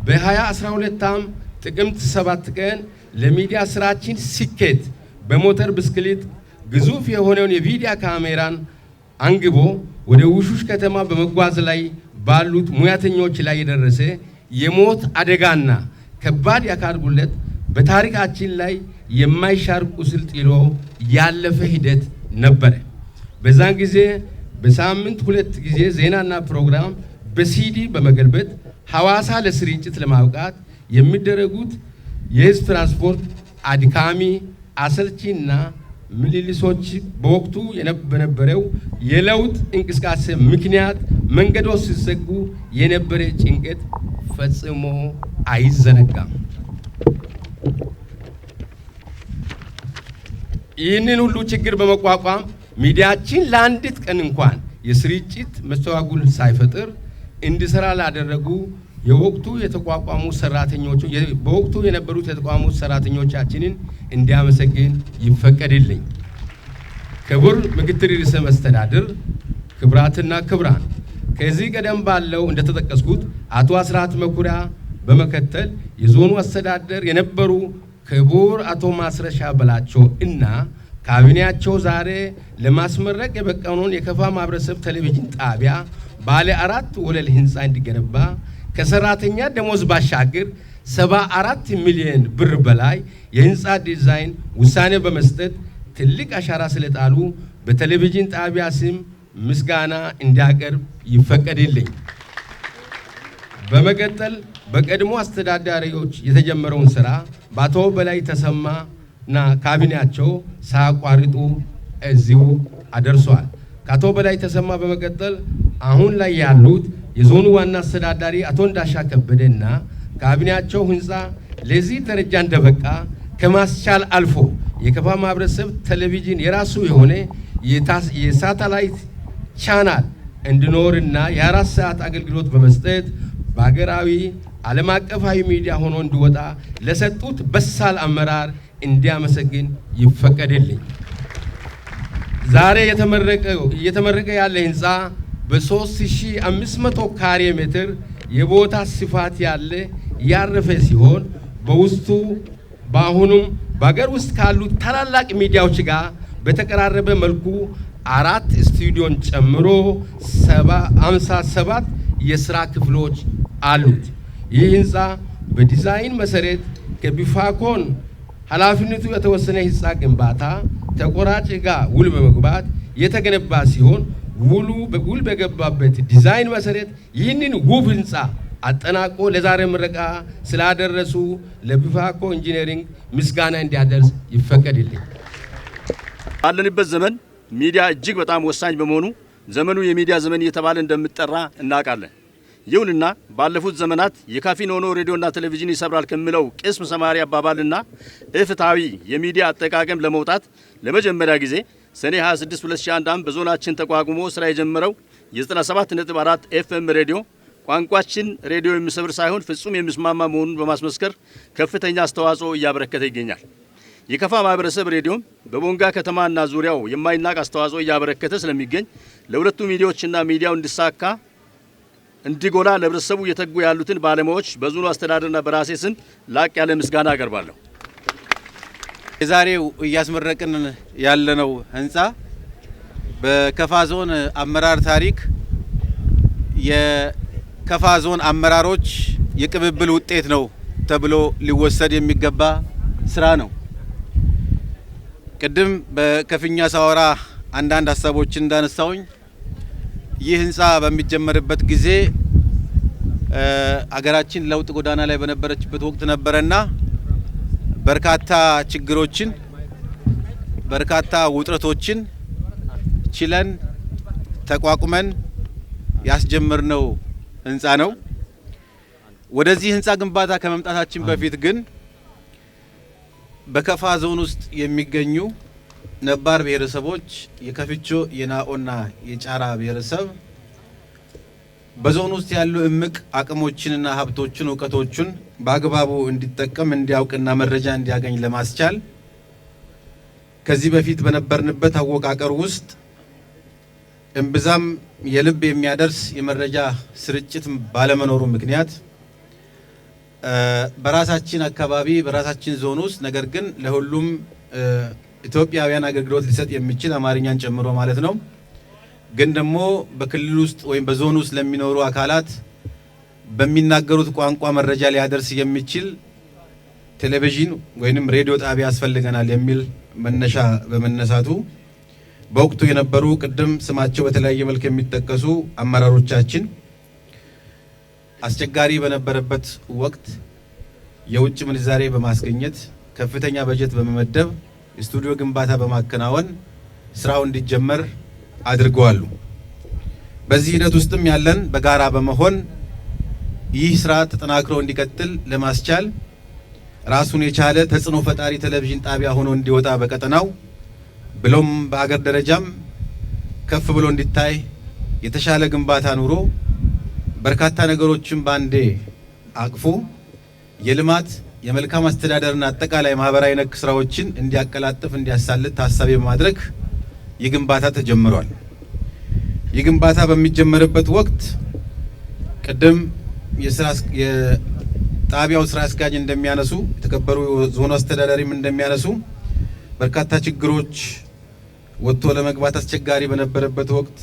በ2012 ዓ.ም ጥቅምት 7 ቀን ለሚዲያ ስራችን ስኬት በሞተር ብስክሌት ግዙፍ የሆነውን የቪዲዮ ካሜራን አንግቦ ወደ ውሹሽ ከተማ በመጓዝ ላይ ባሉት ሙያተኞች ላይ የደረሰ የሞት አደጋና ከባድ የአካል ጉድለት በታሪካችን ላይ የማይሻር ቁስል ጥሎ ያለፈ ሂደት ነበረ። በዛን ጊዜ በሳምንት 2 ጊዜ ዜናና ፕሮግራም በሲዲ በመገልበጥ ሐዋሳ ለስርጭት ለማብቃት የሚደረጉት የህዝብ ትራንስፖርት አድካሚ፣ አሰልቺና ምልልሶች በወቅቱ በነበረው የለውጥ እንቅስቃሴ ምክንያት መንገዶች ሲዘጉ የነበረ ጭንቀት ፈጽሞ አይዘነጋም። ይህንን ሁሉ ችግር በመቋቋም ሚዲያችን ለአንዲት ቀን እንኳን የስርጭት መስተጓጎል ሳይፈጥር እንዲሰራ ላደረጉ የወቅቱ የተቋቋሙ ሰራተኞች በወቅቱ የነበሩት የተቋቋሙ ሰራተኞቻችንን እንዲያመሰግን ይፈቀድልኝ። ክቡር ምክትል ርዕሰ መስተዳድር፣ ክቡራትና ክቡራን፣ ከዚህ ቀደም ባለው እንደተጠቀስኩት አቶ አስራት መኩሪያ በመከተል የዞኑ አስተዳደር የነበሩ ክቡር አቶ ማስረሻ በላቸው እና ካቢኔያቸው ዛሬ ለማስመረቅ የበቃውን የከፋ ማህበረሰብ ቴሌቪዥን ጣቢያ ባለ 4 ወለል ህንፃ እንዲገነባ ከሰራተኛ ደሞዝ ባሻገር 74 ሚሊዮን ብር በላይ የህንፃ ዲዛይን ውሳኔ በመስጠት ትልቅ አሻራ ስለጣሉ በቴሌቪዥን ጣቢያ ስም ምስጋና እንዲያቀርብ ይፈቀድልኝ። በመቀጠል በቀድሞ አስተዳዳሪዎች የተጀመረውን ስራ በአቶ በላይ ተሰማና ካቢኔያቸው ሳያቋርጡ እዚሁ አደርሷል። ከአቶ በላይ ተሰማ በመቀጠል አሁን ላይ ያሉት የዞኑ ዋና አስተዳዳሪ አቶ እንዳሻ ከበደና ካቢኔያቸው ህንፃ ለዚህ ደረጃ እንደበቃ ከማስቻል አልፎ የከፋ ማህበረሰብ ቴሌቪዥን የራሱ የሆነ የሳተላይት ቻናል እንዲኖርና የአራት ሰዓት አገልግሎት በመስጠት በሀገራዊ ዓለም አቀፋዊ ሚዲያ ሆኖ እንዲወጣ ለሰጡት በሳል አመራር እንዲያመሰግን ይፈቀድልኝ። ዛሬ እየተመረቀ ያለ ህንፃ በ3500 ካሬ ሜትር የቦታ ስፋት ያለ ያረፈ ሲሆን በውስጡ በአሁኑም በሀገር ውስጥ ካሉ ታላላቅ ሚዲያዎች ጋር በተቀራረበ መልኩ 4 ስቱዲዮን ጨምሮ 57 የስራ ክፍሎች አሉት። ይህ ህንፃ በዲዛይን መሰረት ከቢፋኮን ኃላፊነቱ የተወሰነ ህንፃ ግንባታ ተቆራጭ ጋር ውል በመግባት የተገነባ ሲሆን ውል በገባበት ዲዛይን መሰረት ይህንን ውብ ህንፃ አጠናቆ ለዛሬ ምረቃ ስላደረሱ ለቢፋኮ ኢንጂነሪንግ ምስጋና እንዲያደርስ ይፈቀድልኝ። ባለንበት ዘመን ሚዲያ እጅግ በጣም ወሳኝ በመሆኑ ዘመኑ የሚዲያ ዘመን እየተባለ እንደሚጠራ እናውቃለን። ይሁንና ባለፉት ዘመናት የካፊን ሆኖ ሬዲዮና ቴሌቪዥን ይሰብራል ከሚለው ቅስም ሰማሪ አባባልና ኢፍትሐዊ የሚዲያ አጠቃቀም ለመውጣት ለመጀመሪያ ጊዜ ሰኔ 26 2001 ዓ.ም በዞናችን ተቋቁሞ ስራ የጀመረው የ97.4 ኤፍኤም ሬዲዮ ቋንቋችን ሬዲዮ የሚሰብር ሳይሆን ፍጹም የሚስማማ መሆኑን በማስመስከር ከፍተኛ አስተዋጽኦ እያበረከተ ይገኛል። የከፋ ማህበረሰብ ሬዲዮ በቦንጋ ከተማና ዙሪያው የማይናቅ አስተዋጽኦ እያበረከተ ስለሚገኝ ለሁለቱ ሚዲያዎችና ሚዲያው እንዲሳካ እንዲጎላ ለህብረተሰቡ እየተጉ ያሉትን ባለሙያዎች በዞኑ አስተዳደርና በራሴ ስም ላቅ ያለ ምስጋና አቀርባለሁ። የዛሬው እያስመረቅን ያለነው ህንፃ በከፋ ዞን አመራር ታሪክ የከፋ ዞን አመራሮች የቅብብል ውጤት ነው ተብሎ ሊወሰድ የሚገባ ስራ ነው። ቅድም በከፍኛ ሳወራ አንዳንድ ሀሳቦችን እንዳነሳውኝ ይህ ህንፃ በሚጀመርበት ጊዜ አገራችን ለውጥ ጎዳና ላይ በነበረችበት ወቅት ነበረና በርካታ ችግሮችን በርካታ ውጥረቶችን ችለን ተቋቁመን ያስጀመርነው ህንፃ ነው። ወደዚህ ህንፃ ግንባታ ከመምጣታችን በፊት ግን በከፋ ዞን ውስጥ የሚገኙ ነባር ብሔረሰቦች የከፍቾ፣ የናኦና የጫራ ብሔረሰብ በዞን ውስጥ ያሉ እምቅ አቅሞችንና ሀብቶችን፣ እውቀቶችን በአግባቡ እንዲጠቀም፣ እንዲያውቅና መረጃ እንዲያገኝ ለማስቻል ከዚህ በፊት በነበርንበት አወቃቀር ውስጥ እምብዛም የልብ የሚያደርስ የመረጃ ስርጭት ባለመኖሩ ምክንያት በራሳችን አካባቢ፣ በራሳችን ዞን ውስጥ ነገር ግን ለሁሉም ኢትዮጵያውያን አገልግሎት ሊሰጥ የሚችል፣ አማርኛን ጨምሮ ማለት ነው፣ ግን ደግሞ በክልል ውስጥ ወይም በዞን ውስጥ ለሚኖሩ አካላት በሚናገሩት ቋንቋ መረጃ ሊያደርስ የሚችል ቴሌቪዥን ወይንም ሬዲዮ ጣቢያ ያስፈልገናል የሚል መነሻ በመነሳቱ በወቅቱ የነበሩ፣ ቅድም ስማቸው በተለያየ መልክ የሚጠቀሱ አመራሮቻችን አስቸጋሪ በነበረበት ወቅት የውጭ ምንዛሬ በማስገኘት፣ ከፍተኛ በጀት በመመደብ፣ የስቱዲዮ ግንባታ በማከናወን ስራው እንዲጀመር አድርገዋል። በዚህ ሂደት ውስጥም ያለን በጋራ በመሆን ይህ ስራ ተጠናክሮ እንዲቀጥል ለማስቻል፣ ራሱን የቻለ ተጽዕኖ ፈጣሪ ቴሌቪዥን ጣቢያ ሆኖ እንዲወጣ፣ በቀጠናው ብሎም በአገር ደረጃም ከፍ ብሎ እንዲታይ፣ የተሻለ ግንባታ ኑሮ በርካታ ነገሮችን ባንዴ አቅፎ የልማት፣ የመልካም አስተዳደርና አጠቃላይ ማህበራዊ ነክ ስራዎችን እንዲያቀላጥፍ፣ እንዲያሳልጥ ታሳቢ በማድረግ ይህ ግንባታ ተጀምሯል። ይህ ግንባታ በሚጀመርበት ወቅት ቅድም የጣቢያው ስራ አስኪያጅ እንደሚያነሱ፣ የተከበሩ ዞኑ አስተዳዳሪም እንደሚያነሱ፣ በርካታ ችግሮች፣ ወጥቶ ለመግባት አስቸጋሪ በነበረበት ወቅት፣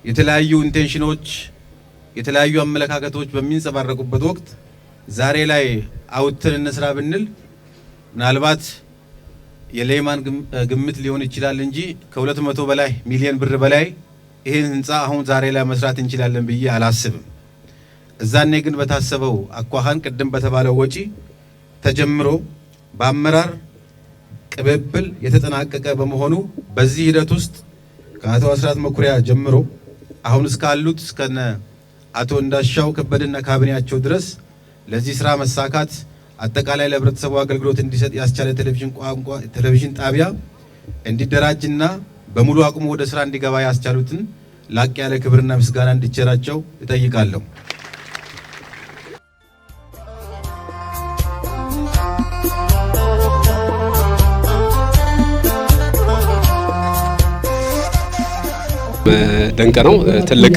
የተለያዩ intention ኦች፣ የተለያዩ አመለካከቶች በሚንጸባረቁበት ወቅት ዛሬ ላይ አውጥተን እንስራ ብንል ምናልባት የ layman ግምት ሊሆን ይችላል እንጂ ከ200 በላይ ሚሊዮን ብር በላይ ይህን ህንፃ አሁን ዛሬ ላይ መስራት እንችላለን ብዬ አላስብም። እዛኔ ግን በታሰበው አኳኋን ቅድም በተባለው ወጪ ተጀምሮ በአመራር ቅብብል የተጠናቀቀ በመሆኑ በዚህ ሂደት ውስጥ ከአቶ አስራት መኩሪያ ጀምሮ አሁን እስካሉት እስከነ አቶ እንዳሻው ከበደና ካቢኔያቸው ድረስ ለዚህ ስራ መሳካት፣ አጠቃላይ ለህብረተሰቡ አገልግሎት እንዲሰጥ ያስቻለ ቴሌቪዥን ቋንቋ ቴሌቪዥን ጣቢያ እንዲደራጅና በሙሉ አቅሙ ወደ ስራ እንዲገባ ያስቻሉትን ላቅ ያለ ክብርና ምስጋና እንዲቸራቸው እጠይቃለሁ። ድንቅ ነው። ትልቅ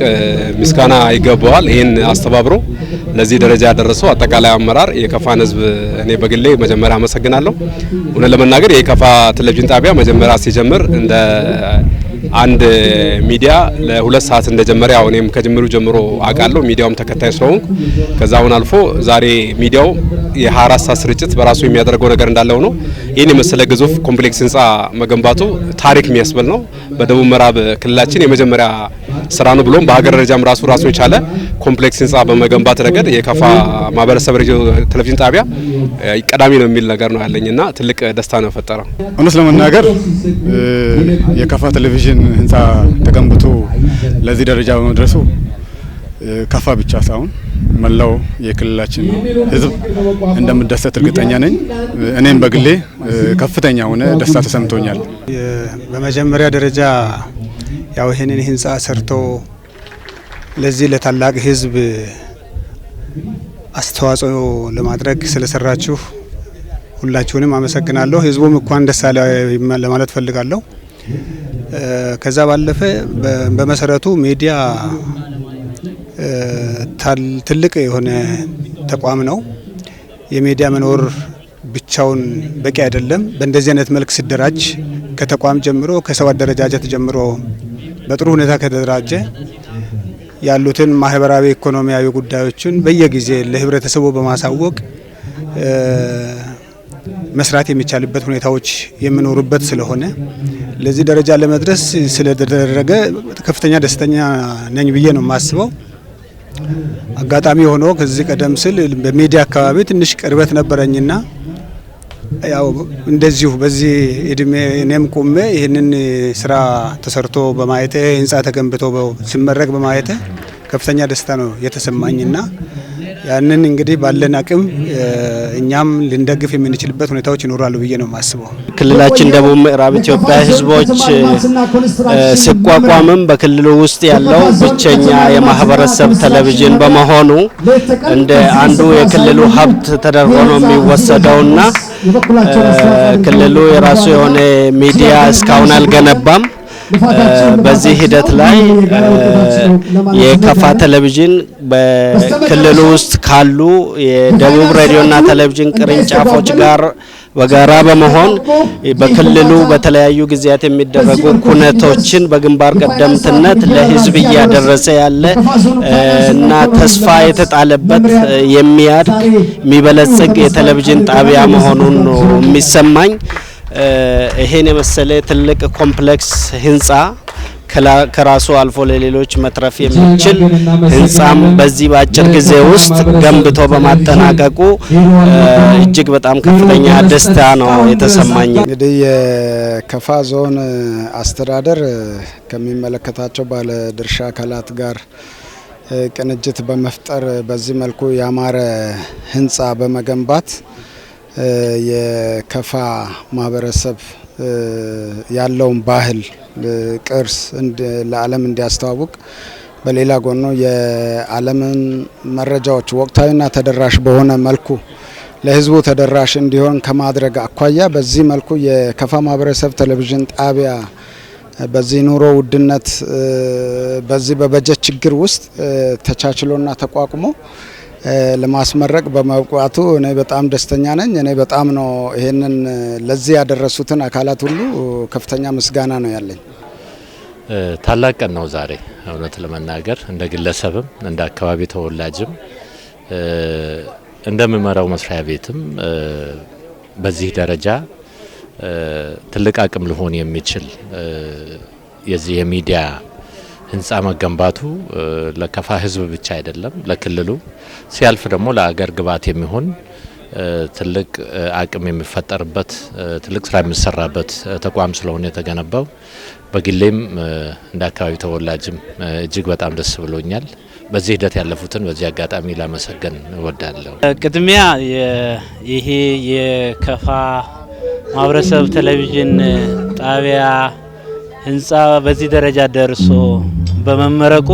ምስጋና ይገባዋል። ይህን አስተባብሮ ለዚህ ደረጃ ያደረሰው አጠቃላይ አመራር የከፋን ህዝብ እኔ በግሌ መጀመሪያ አመሰግናለሁ። እውነት ለመናገር የከፋ ቴሌቪዥን ጣቢያ መጀመሪያ ሲጀምር እንደ አንድ ሚዲያ ለ2 ሰዓት እንደጀመረ ያው እኔም ከጅምሩ ጀምሮ አውቃለሁ። ሚዲያውም ተከታይ ስለሆንኩ፣ ከዛ አሁን አልፎ ዛሬ ሚዲያው የ24 ሰዓት ስርጭት በራሱ የሚያደርገው ነገር እንዳለ ሆኖ ይህን የመሰለ ግዙፍ complex ህንፃ መገንባቱ ታሪክ የሚያስብል ነው። በደቡብ ምዕራብ ክልላችን የመጀመሪያ ስራ ነው፣ ብሎም በሀገር ደረጃም ራሱ ራሱን የቻለ complex ህንፃ በመገንባት ረገድ የከፋ ማህበረሰብ ሬዲዮ ቴሌቪዥን ጣቢያ ቀዳሚ ነው የሚል ነገር ነው ያለኝና ትልቅ ደስታ ነው የፈጠረው። እውነት ለመናገር የከፋ ቴሌቪዥን ህንፃ ተገንብቶ ለዚህ ደረጃ በመድረሱ ከፋ ብቻ ሳይሆን መላው የክልላችን ህዝብ እንደምደሰት እርግጠኛ ነኝ። እኔም በግሌ ከፍተኛ የሆነ ደስታ ተሰምቶኛል። በመጀመሪያ ደረጃ ያው ይህንን ህንፃ ሰርቶ ለዚህ ለታላቅ ህዝብ አስተዋጽኦ ለማድረግ ስለሰራችሁ ሁላችሁንም አመሰግናለሁ። ህዝቡም እንኳን ደስ አለ ለማለት ፈልጋለሁ። ከዛ ባለፈ በመሰረቱ ሚዲያ ትልቅ የሆነ ተቋም ነው። የሚዲያ መኖር ብቻውን በቂ አይደለም። በእንደዚህ አይነት መልክ ሲደራጅ፣ ከተቋም ጀምሮ፣ ከሰው አደረጃጀት ጀምሮ በጥሩ ሁኔታ ከተደራጀ ያሉትን ማህበራዊ፣ ኢኮኖሚያዊ ጉዳዮችን በየጊዜ ለህብረተሰቡ በማሳወቅ መስራት የሚቻልበት ሁኔታዎች የሚኖሩበት ስለሆነ ለዚህ ደረጃ ለመድረስ ስለተደረገ ከፍተኛ ደስተኛ ነኝ ብዬ ነው የማስበው። አጋጣሚ ሆኖ ከዚህ ቀደም ሲል በሚዲያ አካባቢ ትንሽ ቅርበት ነበረኝና ያው እንደዚሁ በዚህ እድሜ እኔም ቁሜ ይህንን ስራ ተሰርቶ በማየቴ፣ ህንፃ ተገንብቶ ሲመረቅ በማየቴ ከፍተኛ ደስታ ነው የተሰማኝና ያንን እንግዲህ ባለን አቅም እኛም ልንደግፍ የምንችልበት ሁኔታዎች ይኖራሉ ብዬ ነው የማስበው። ክልላችን ደቡብ ምዕራብ ኢትዮጵያ ህዝቦች ሲቋቋምም በክልሉ ውስጥ ያለው ብቸኛ የማህበረሰብ ቴሌቪዥን በመሆኑ እንደ አንዱ የክልሉ ሀብት ተደርጎ ነው የሚወሰደውና ክልሉ የራሱ የሆነ ሚዲያ እስካሁን አልገነባም። በዚህ ሂደት ላይ የከፋ ቴሌቪዥን በክልሉ ውስጥ ካሉ የደቡብ ሬዲዮና ቴሌቪዥን ቅርንጫፎች ጋር በጋራ በመሆን በክልሉ በተለያዩ ጊዜያት የሚደረጉ ኩነቶችን በግንባር ቀደምትነት ለህዝብ እያደረሰ ያለ እና ተስፋ የተጣለበት የሚያድግ የሚበለጽግ የቴሌቪዥን ጣቢያ መሆኑን ነው የሚሰማኝ። ይሄን የመሰለ ትልቅ complex ህንጻ ከራሱ አልፎ ለሌሎች መትረፍ የሚችል ህንጻም በዚህ በአጭር ጊዜ ውስጥ ገንብቶ በማጠናቀቁ እጅግ በጣም ከፍተኛ ደስታ ነው የተሰማኝ። እንግዲህ የከፋ ዞን አስተዳደር ከሚመለከታቸው ባለድርሻ አካላት ጋር ቅንጅት በመፍጠር በዚህ መልኩ ያማረ ህንጻ በመገንባት የከፋ ማህበረሰብ ያለውን ባህል ቅርስ ለዓለም እንዲያስተዋውቅ፣ በሌላ ጎኑ የዓለምን መረጃዎች ወቅታዊና ተደራሽ በሆነ መልኩ ለህዝቡ ተደራሽ እንዲሆን ከማድረግ አኳያ በዚህ መልኩ የከፋ ማህበረሰብ ቴሌቪዥን ጣቢያ በዚህ ኑሮ ውድነት፣ በዚህ በበጀት ችግር ውስጥ ተቻችሎና ተቋቁሞ ለማስመረቅ በመብቃቱ እኔ በጣም ደስተኛ ነኝ። እኔ በጣም ነው ይሄንን ለዚህ ያደረሱትን አካላት ሁሉ ከፍተኛ ምስጋና ነው ያለኝ። ታላቅ ቀን ነው ዛሬ፣ እውነት ለመናገር እንደ ግለሰብም፣ እንደ አካባቢ ተወላጅም፣ እንደምመራው መስሪያ ቤትም በዚህ ደረጃ ትልቅ አቅም ሊሆን የሚችል የዚህ የሚዲያ ህንፃ መገንባቱ ለከፋ ህዝብ ብቻ አይደለም፣ ለክልሉ ሲያልፍ ደግሞ ለአገር ግብዓት የሚሆን ትልቅ አቅም የሚፈጠርበት፣ ትልቅ ስራ የሚሰራበት ተቋም ስለሆነ የተገነባው በግሌም እንደ አካባቢ ተወላጅም እጅግ በጣም ደስ ብሎኛል። በዚህ ሂደት ያለፉትን በዚህ አጋጣሚ ላመሰግን እወዳለሁ። ቅድሚያ ይሄ የከፋ ማህበረሰብ ቴሌቪዥን ጣቢያ ህንፃ በዚህ ደረጃ ደርሶ በመመረቁ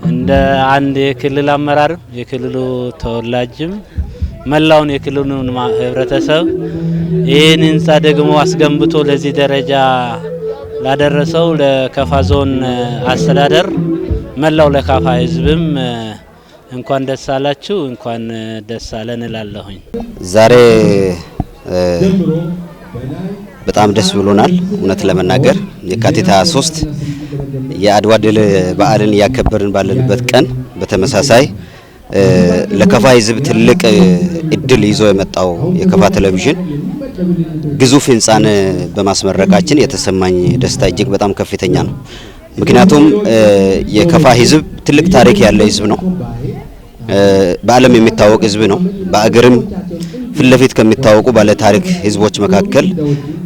እንደ አንድ የክልል አመራርም፣ የክልሉ ተወላጅም፣ መላውን የክልሉን ህብረተሰብ፣ ይህን ህንፃ ደግሞ አስገንብቶ ለዚህ ደረጃ ላደረሰው ለከፋ ዞን አስተዳደር፣ መላው ለካፋ ህዝብም እንኳን ደስ አላችሁ፣ እንኳን ደስ አለን እላለሁኝ። ዛሬ በጣም ደስ ብሎናል። እውነት ለመናገር የካቲት 23 የአድዋ ድል በዓልን እያከበርን ባለንበት ቀን በተመሳሳይ ለከፋ ህዝብ ትልቅ እድል ይዞ የመጣው የከፋ ቴሌቪዥን ግዙፍ ህንፃን በማስመረቃችን የተሰማኝ ደስታ እጅግ በጣም ከፍተኛ ነው። ምክንያቱም የከፋ ህዝብ ትልቅ ታሪክ ያለ ህዝብ ነው። በዓለም የሚታወቅ ህዝብ ነው። በአገርም ፊት ለፊት ከሚታወቁ ባለ ታሪክ ህዝቦች መካከል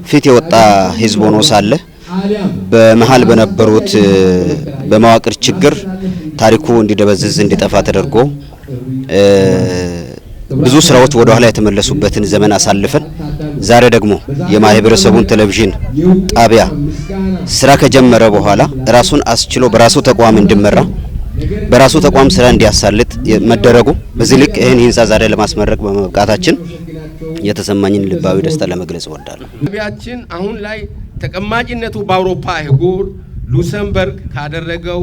ፊት የወጣ ህዝብ ሆኖ ሳለ በመሀል በነበሩት በመዋቅር ችግር ታሪኩ እንዲደበዝዝ፣ እንዲጠፋ ተደርጎ ብዙ ስራዎች ወደ ኋላ የተመለሱበትን ዘመን አሳልፈን ዛሬ ደግሞ የማህበረሰቡን ቴሌቪዥን ጣቢያ ስራ ከጀመረ በኋላ ራሱን አስችሎ በራሱ ተቋም እንዲመራ፣ በራሱ ተቋም ስራ እንዲያሳልጥ መደረጉ፣ በዚህ ልክ ይህን ህንፃ ዛሬ ለማስመረቅ በመብቃታችን የተሰማኝን ልባዊ ደስታ ለመግለጽ እወዳለሁ። ጣቢያችን አሁን ላይ ተቀማጭነቱ በአውሮፓ አህጉር ሉክሰምበርግ ካደረገው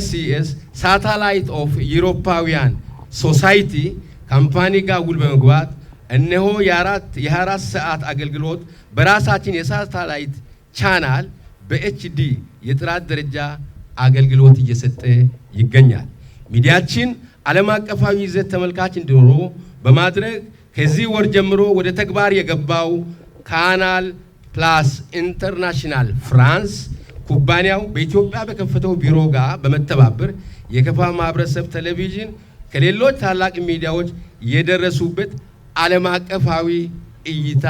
SES Satellite of European Society company ጋር ውል በመግባት እነሆ የ24 ሰዓት አገልግሎት በራሳችን የሳተላይት ቻናል በ HD የጥራት ደረጃ አገልግሎት እየሰጠ ይገኛል። ሚዲያችን ዓለም አቀፋዊ ይዘት ተመልካች እንዲኖረው በማድረግ ከዚህ ወር ጀምሮ ወደ ተግባር የገባው Canal Plus International France ኩባንያው በኢትዮጵያ በከፈተው ቢሮ ጋር በመተባበር የከፋ ማህበረሰብ ቴሌቪዥን ከሌሎች ታላቅ ሚዲያዎች የደረሱበት ዓለም አቀፋዊ እይታ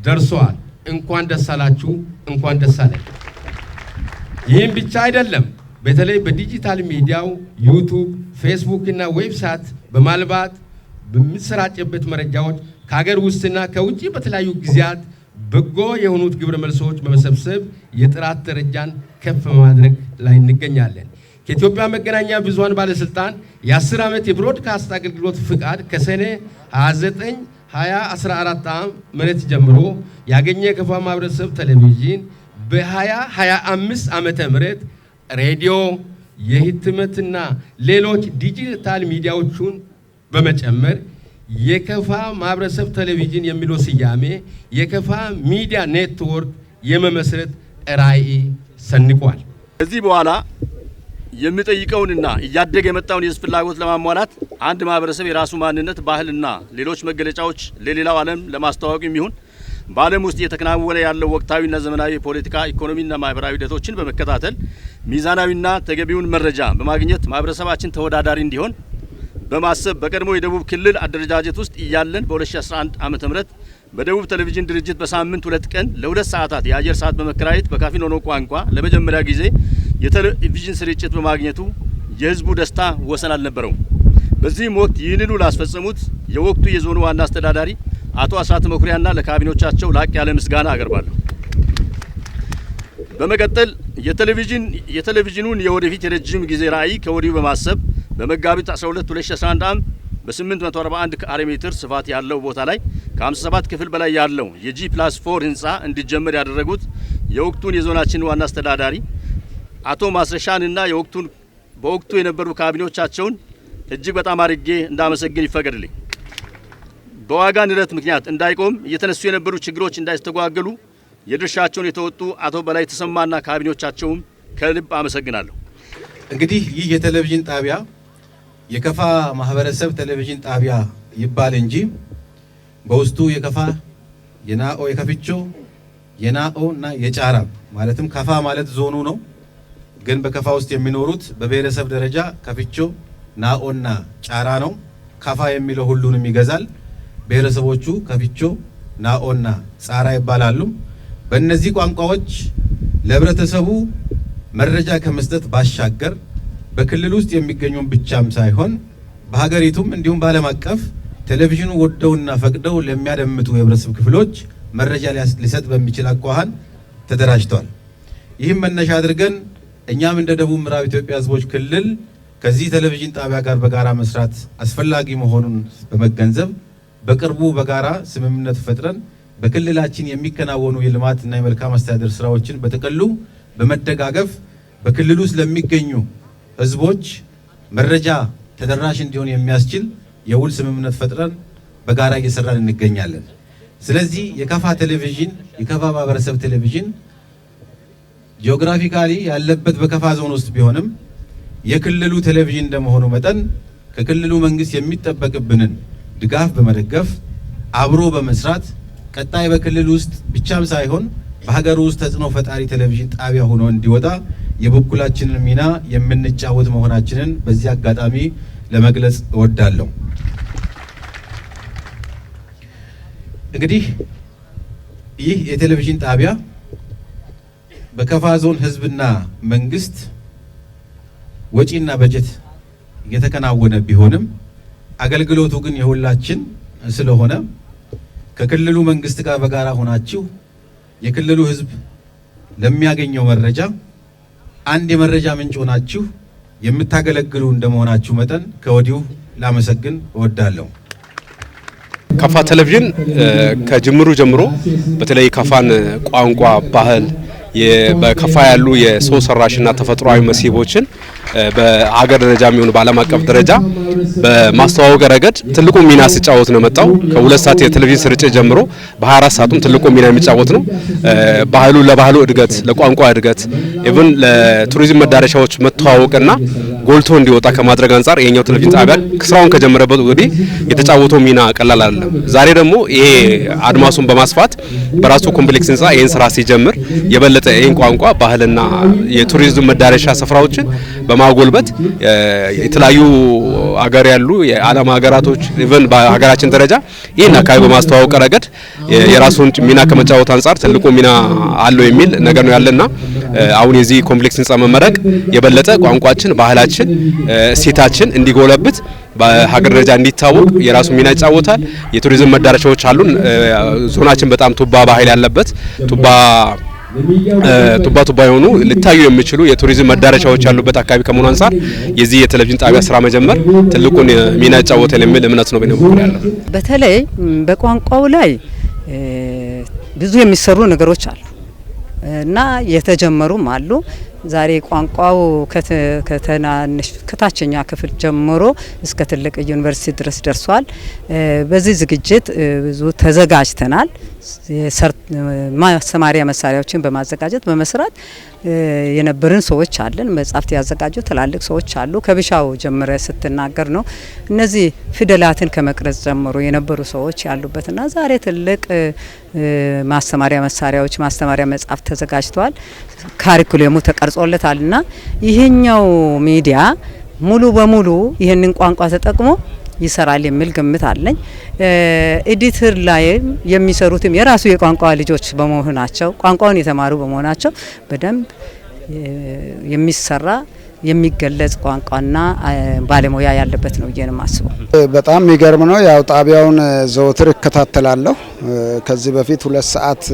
ደርሰዋል። እንኳን ደስ አላችሁ፣ እንኳን ደስ አለን። ይህም ብቻ አይደለም። በተለይ በዲጂታል ሚዲያው ዩቱብ፣ ፌስቡክ እና ዌብሳይት በማልማት በሚሰራጭበት መረጃዎች ከሀገር ውስጥና ከውጭ በተለያዩ ጊዜያት በጎ የሆኑት ግብረ መልሶች በመሰብሰብ የጥራት ደረጃን ከፍ በማድረግ ላይ እንገኛለን። ከኢትዮጵያ መገናኛ ብዙሃን ባለስልጣን የ10 ዓመት የብሮድካስት አገልግሎት ፍቃድ ከሰኔ 29 2014 ዓ.ም ጀምሮ ያገኘ የከፋ ማህበረሰብ ቴሌቪዥን በ2025 ዓመተ ምህረት ሬዲዮ፣ የህትመትና ሌሎች ዲጂታል ሚዲያዎችን በመጨመር የከፋ ማህበረሰብ ቴሌቪዥን የሚለው ስያሜ የከፋ ሚዲያ ኔትወርክ የመመስረት ራዕይ ሰንቋል። ከዚህ በኋላ የሚጠይቀውንና እያደገ የመጣውን የህዝብ ፍላጎት ለማሟላት አንድ ማህበረሰብ የራሱ ማንነት፣ ባህልና ሌሎች መገለጫዎች ለሌላው ዓለም ለማስተዋወቅ የሚሆን በዓለም ውስጥ እየተከናወነ ያለው ወቅታዊና ዘመናዊ የፖለቲካ፣ ኢኮኖሚና ማህበራዊ ሂደቶችን በመከታተል ሚዛናዊና ተገቢውን መረጃ በማግኘት ማህበረሰባችን ተወዳዳሪ እንዲሆን በማሰብ በቀድሞ የደቡብ ክልል አደረጃጀት ውስጥ እያለን በ2011 ዓ.ም በደቡብ ቴሌቪዥን ድርጅት በሳምንት 2 ቀን ለ2 ሰዓታት የአየር ሰዓት በመከራየት በካፊኖኖ ቋንቋ ለመጀመሪያ ጊዜ የቴሌቪዥን ስርጭት በማግኘቱ የህዝቡ ደስታ ወሰን አልነበረውም። በዚህም ወቅት ይህንኑ ላስፈጸሙት የወቅቱ የዞኑ ዋና አስተዳዳሪ አቶ አስራት መኩሪያና ለካቢኖቻቸው ላቅ ያለ ምስጋና አቀርባለሁ። በመቀጠል የቴሌቪዥኑን የወደፊት የረጅም ጊዜ ራዕይ ከወዲሁ በማሰብ በመጋቢት 12 2011 ዓ.ም በ841 ካሬ ሜትር ስፋት ያለው ቦታ ላይ ከ57 ክፍል በላይ ያለው የG+4 ህንፃ እንዲጀመር ያደረጉት የወቅቱን የዞናችን ዋና አስተዳዳሪ አቶ ማስረሻንና በወቅቱ የነበሩ ካቢኔዎቻቸውን እጅግ በጣም አድርጌ እንዳመሰግን ይፈቀድልኝ። በዋጋ ንረት ምክንያት እንዳይቆም እየተነሱ የነበሩ ችግሮች እንዳይስተጓገሉ የድርሻቸውን የተወጡ አቶ በላይ ተሰማና ካቢኔዎቻቸውም ከልብ አመሰግናለሁ። እንግዲህ ይህ የቴሌቪዥን ጣቢያ የከፋ ማህበረሰብ ቴሌቪዥን ጣቢያ ይባል እንጂ በውስጡ የከፋ፣ የናኦ፣ የከፍቾ፣ የናኦ እና የጫራ ማለትም ከፋ ማለት ዞኑ ነው። ግን በከፋ ውስጥ የሚኖሩት በብሔረሰብ ደረጃ ከፍቾ፣ ናኦና ጫራ ነው። ከፋ የሚለው ሁሉንም ይገዛል። ብሔረሰቦቹ ከፍቾ፣ ናኦና ጻራ ይባላሉ። በእነዚህ ቋንቋዎች ለህብረተሰቡ መረጃ ከመስጠት ባሻገር በክልል ውስጥ የሚገኙ ብቻም ሳይሆን በሀገሪቱም እንዲሁም በዓለም አቀፍ ቴሌቪዥኑ ወደውና ፈቅደው ለሚያደምጡ የህብረተሰብ ክፍሎች መረጃ ሊሰጥ በሚችል አኳኋን ተደራጅቷል። ይህም መነሻ አድርገን እኛም እንደ ደቡብ ምዕራብ ኢትዮጵያ ህዝቦች ክልል ከዚህ ቴሌቪዥን ጣቢያ ጋር በጋራ መስራት አስፈላጊ መሆኑን በመገንዘብ በቅርቡ በጋራ ስምምነት ፈጥረን በክልላችን የሚከናወኑ የልማትና የመልካም አስተዳደር ስራዎችን በጥቅሉ በመደጋገፍ በክልሉ ውስጥ ለሚገኙ ህዝቦች መረጃ ተደራሽ እንዲሆን የሚያስችል የውል ስምምነት ፈጥረን በጋራ እየሰራን እንገኛለን። ስለዚህ የከፋ ቴሌቪዥን የከፋ ማህበረሰብ ቴሌቪዥን geographically ያለበት በከፋ ዞን ውስጥ ቢሆንም የክልሉ ቴሌቪዥን እንደመሆኑ መጠን ከክልሉ መንግስት የሚጠበቅብንን ድጋፍ በመደገፍ አብሮ በመስራት ቀጣይ በክልሉ ውስጥ ብቻም ሳይሆን በሀገር ውስጥ ተጽዕኖ ፈጣሪ ቴሌቪዥን ጣቢያ ሆኖ እንዲወጣ የበኩላችንን ሚና የምንጫወት መሆናችንን በዚህ አጋጣሚ ለመግለጽ እወዳለሁ። እንግዲህ ይህ የቴሌቪዥን ጣቢያ በከፋ ዞን ህዝብና መንግስት ወጪና በጀት የተከናወነ ቢሆንም አገልግሎቱ ግን የሁላችን ስለሆነ ከክልሉ መንግስት ጋር በጋራ ሆናችሁ የክልሉ ህዝብ ለሚያገኘው መረጃ አንድ የመረጃ ምንጭ ሆናችሁ የምታገለግሉ እንደመሆናችሁ መጠን ከወዲሁ ላመሰግን እወዳለሁ። ከፋ ቴሌቪዥን ከጅምሩ ጀምሮ በተለይ ከፋን ቋንቋ፣ ባህል፣ በከፋ ያሉ የሰው ሰራሽና ተፈጥሯዊ መስህቦችን በሀገር ደረጃ የሚሆኑ በዓለም አቀፍ ደረጃ በማስተዋወቅ ረገድ ትልቁ ሚና ሲጫወት ነው የመጣው። ከ2 ሰዓት የቴሌቪዥን ስርጭት ጀምሮ በ24 ሰዓቱም ትልቁ ሚና የሚጫወት ነው። ባህሉ ለባህሉ እድገት፣ ለቋንቋ እድገት፣ even ለቱሪዝም መዳረሻዎች መተዋወቅና ጎልቶ እንዲወጣ ከማድረግ አንጻር የኛው ቴሌቪዥን ጣቢያ ስራውን ከጀመረበት ወዲህ የተጫወተው ሚና ቀላል አይደለም። ዛሬ ደግሞ ይሄ አድማሱን በማስፋት በራሱ complex ህንጻ ይሄን ስራ ሲጀምር የበለጠ ይሄን ቋንቋ ባህልና የቱሪዝም መዳረሻ ስፍራዎችን በማጎልበት የተለያዩ አገር ያሉ የዓለም ሀገራቶች even በሀገራችን ደረጃ ይሄን አካባቢ በማስተዋወቅ ረገድ የራሱን ሚና ከመጫወት አንጻር ትልቁ ሚና አለው የሚል ነገር ነው ያለና አሁን የዚህ complex ህንጻ መመረቅ የበለጠ ቋንቋችን፣ ባህላችን፣ እሴታችን እንዲጎለብት፣ በሀገር ደረጃ እንዲታወቅ የራሱ ሚና ይጫወታል። የቱሪዝም መዳረሻዎች አሉን። ዞናችን በጣም ቱባ ባህል ያለበት፣ ቱባ ቱባ ቱባ የሆኑ ሊታዩ የሚችሉ የቱሪዝም መዳረሻዎች ያሉበት አካባቢ ከመሆኑ አንጻር የዚህ የቴሌቪዥን ጣቢያ ስራ መጀመር ትልቁን ሚና ይጫወታል የሚል እምነት ነው በእኔ በኩል ያለው። በተለይ በቋንቋው ላይ ብዙ የሚሰሩ ነገሮች አሉ እና የተጀመሩም አሉ። ዛሬ ቋንቋው ከተናንሽ ከታችኛ ክፍል ጀምሮ እስከ ትልቅ ዩኒቨርሲቲ ድረስ ደርሷል። በዚህ ዝግጅት ብዙ ተዘጋጅተናል። ማስተማሪያ መሳሪያዎችን በማዘጋጀት በመስራት የነበርን ሰዎች አለን። መጻሕፍት ያዘጋጁ ትላልቅ ሰዎች አሉ። ከብሻው ጀምረ ስትናገር ነው፣ እነዚህ ፊደላትን ከመቅረጽ ጀምሮ የነበሩ ሰዎች ያሉበትና ዛሬ ትልቅ ማስተማሪያ መሳሪያዎች፣ ማስተማሪያ መጽሐፍት ተዘጋጅተዋል። ካሪኩለሙ ተቀርጾለታልና ይሄኛው ሚዲያ ሙሉ በሙሉ ይህንን ቋንቋ ተጠቅሞ ይሰራል የሚል ግምት አለኝ። Editor ላይ የሚሰሩትም የራሱ የቋንቋ ልጆች በመሆናቸው፣ ቋንቋውን የተማሩ በመሆናቸው በደንብ የሚሰራ፣ የሚገለጽ ቋንቋና ባለሙያ ያለበት ነው ብዬ ነው የማስበው። በጣም የሚገርም ነው። ያው ጣቢያውን ዘወትር እከታተላለሁ። ከዚህ በፊት 2 ሰዓት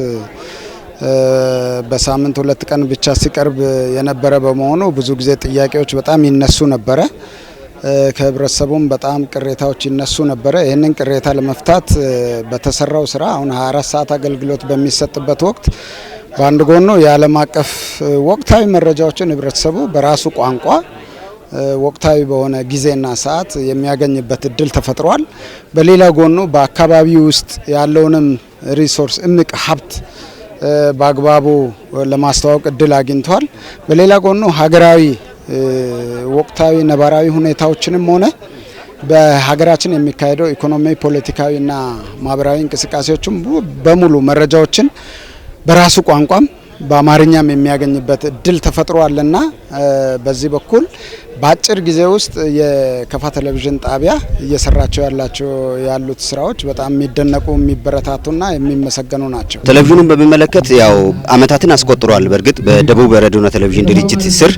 በሳምንት 2 ቀን ብቻ ሲቀርብ የነበረ በመሆኑ ብዙ ጊዜ ጥያቄዎች በጣም ይነሱ ነበረ። ከህብረተሰቡም በጣም ቅሬታዎች ይነሱ ነበረ። ይህንን ቅሬታ ለመፍታት በተሰራው ስራ አሁን 24 ሰዓት አገልግሎት በሚሰጥበት ወቅት በአንድ ጎኑ የዓለም አቀፍ ወቅታዊ መረጃዎችን ህብረተሰቡ በራሱ ቋንቋ ወቅታዊ በሆነ ጊዜና ሰዓት የሚያገኝበት እድል ተፈጥሯል። በሌላ ጎኑ በአካባቢው ውስጥ ያለውንም resource፣ እምቅ ሀብት በአግባቡ ለማስተዋወቅ እድል አግኝቷል። በሌላ ጎኑ ሀገራዊ ወቅታዊ ነባራዊ ሁኔታዎችንም ሆነ በሀገራችን የሚካሄደው ኢኮኖሚ፣ ፖለቲካዊና ማህበራዊ እንቅስቃሴዎችም በሙሉ መረጃዎችን በራሱ ቋንቋም በአማርኛም የሚያገኝበት እድል ተፈጥሯልና በዚህ በኩል በአጭር ጊዜ ውስጥ የከፋ ቴሌቪዥን ጣቢያ እየሰራቸው ያላቸው ያሉት ስራዎች በጣም የሚደነቁ፣ የሚበረታቱና የሚመሰገኑ ናቸው። ቴሌቪዥኑን በሚመለከት ያው አመታትን አስቆጥሯል። በእርግጥ በደቡብ ሬዲዮና ቴሌቪዥን ድርጅት ስር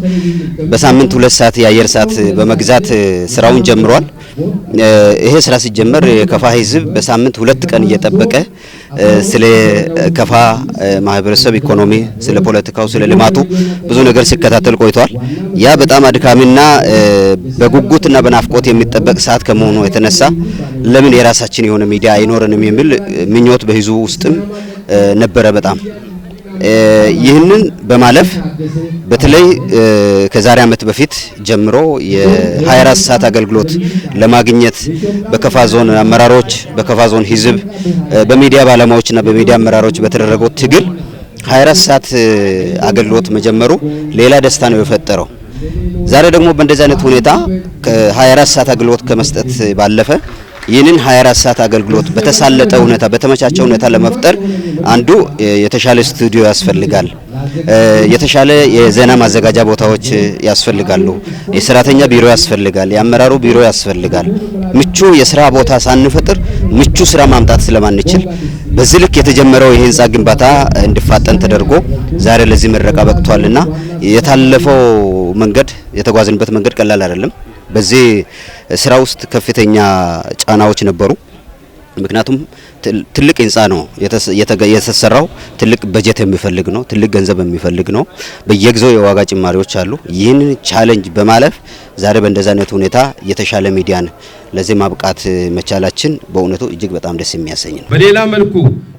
በሳምንት 2 ሰዓት የአየር ሰዓት በመግዛት ስራውን ጀምሯል። ይሄ ስራ ሲጀመር የከፋ ህዝብ በሳምንት 2 ቀን እየጠበቀ ስለ ከፋ ማህበረሰብ ኢኮኖሚ፣ ስለ ፖለቲካው፣ ስለ ልማቱ ብዙ ነገር ሲከታተል ቆይቷል። ያ በጣም አድካሚና በጉጉትና በናፍቆት የሚጠበቅ ሰዓት ከመሆኑ የተነሳ ለምን የራሳችን የሆነ ሚዲያ አይኖረንም የሚል ምኞት በህዝቡ ውስጥም ነበረ በጣም። ይህንን በማለፍ በተለይ ከዛሬ ዓመት በፊት ጀምሮ የ24 ሰዓት አገልግሎት ለማግኘት በከፋ ዞን አመራሮች፣ በከፋ ዞን ህዝብ፣ በሚዲያ ባለሙያዎችና በሚዲያ አመራሮች በተደረገው ትግል 24 ሰዓት አገልግሎት መጀመሩ ሌላ ደስታ ነው የፈጠረው። ዛሬ ደግሞ በእንደዚህ አይነት ሁኔታ ከ24 ሰዓት አገልግሎት ከመስጠት ባለፈ ይህንን 24 ሰዓት አገልግሎት በተሳለጠ ሁኔታ፣ በተመቻቸ ሁኔታ ለመፍጠር አንዱ የተሻለ ስቱዲዮ ያስፈልጋል። የተሻለ የዜና ማዘጋጃ ቦታዎች ያስፈልጋሉ። የሰራተኛ ቢሮ ያስፈልጋል። የአመራሩ ቢሮ ያስፈልጋል። ምቹ የስራ ቦታ ሳንፈጥር ምቹ ስራ ማምጣት ስለማንችል በዚህ ልክ የተጀመረው የህንፃ ግንባታ እንዲፋጠን ተደርጎ ዛሬ ለዚህ ምረቃ በቅቷልና የታለፈው መንገድ፣ የተጓዝንበት መንገድ ቀላል አይደለም። በዚህ ስራ ውስጥ ከፍተኛ ጫናዎች ነበሩ። ምክንያቱም ትልቅ ህንፃ ነው የተሰራው፣ ትልቅ በጀት የሚፈልግ ነው፣ ትልቅ ገንዘብ የሚፈልግ ነው። በየጊዜው የዋጋ ጭማሪዎች አሉ። ይህንን challenge በማለፍ ዛሬ በእንደዚህ አይነት ሁኔታ የተሻለ ሚዲያን ለዚህ ማብቃት መቻላችን በእውነቱ እጅግ በጣም ደስ የሚያሰኝ ነው። በሌላ መልኩ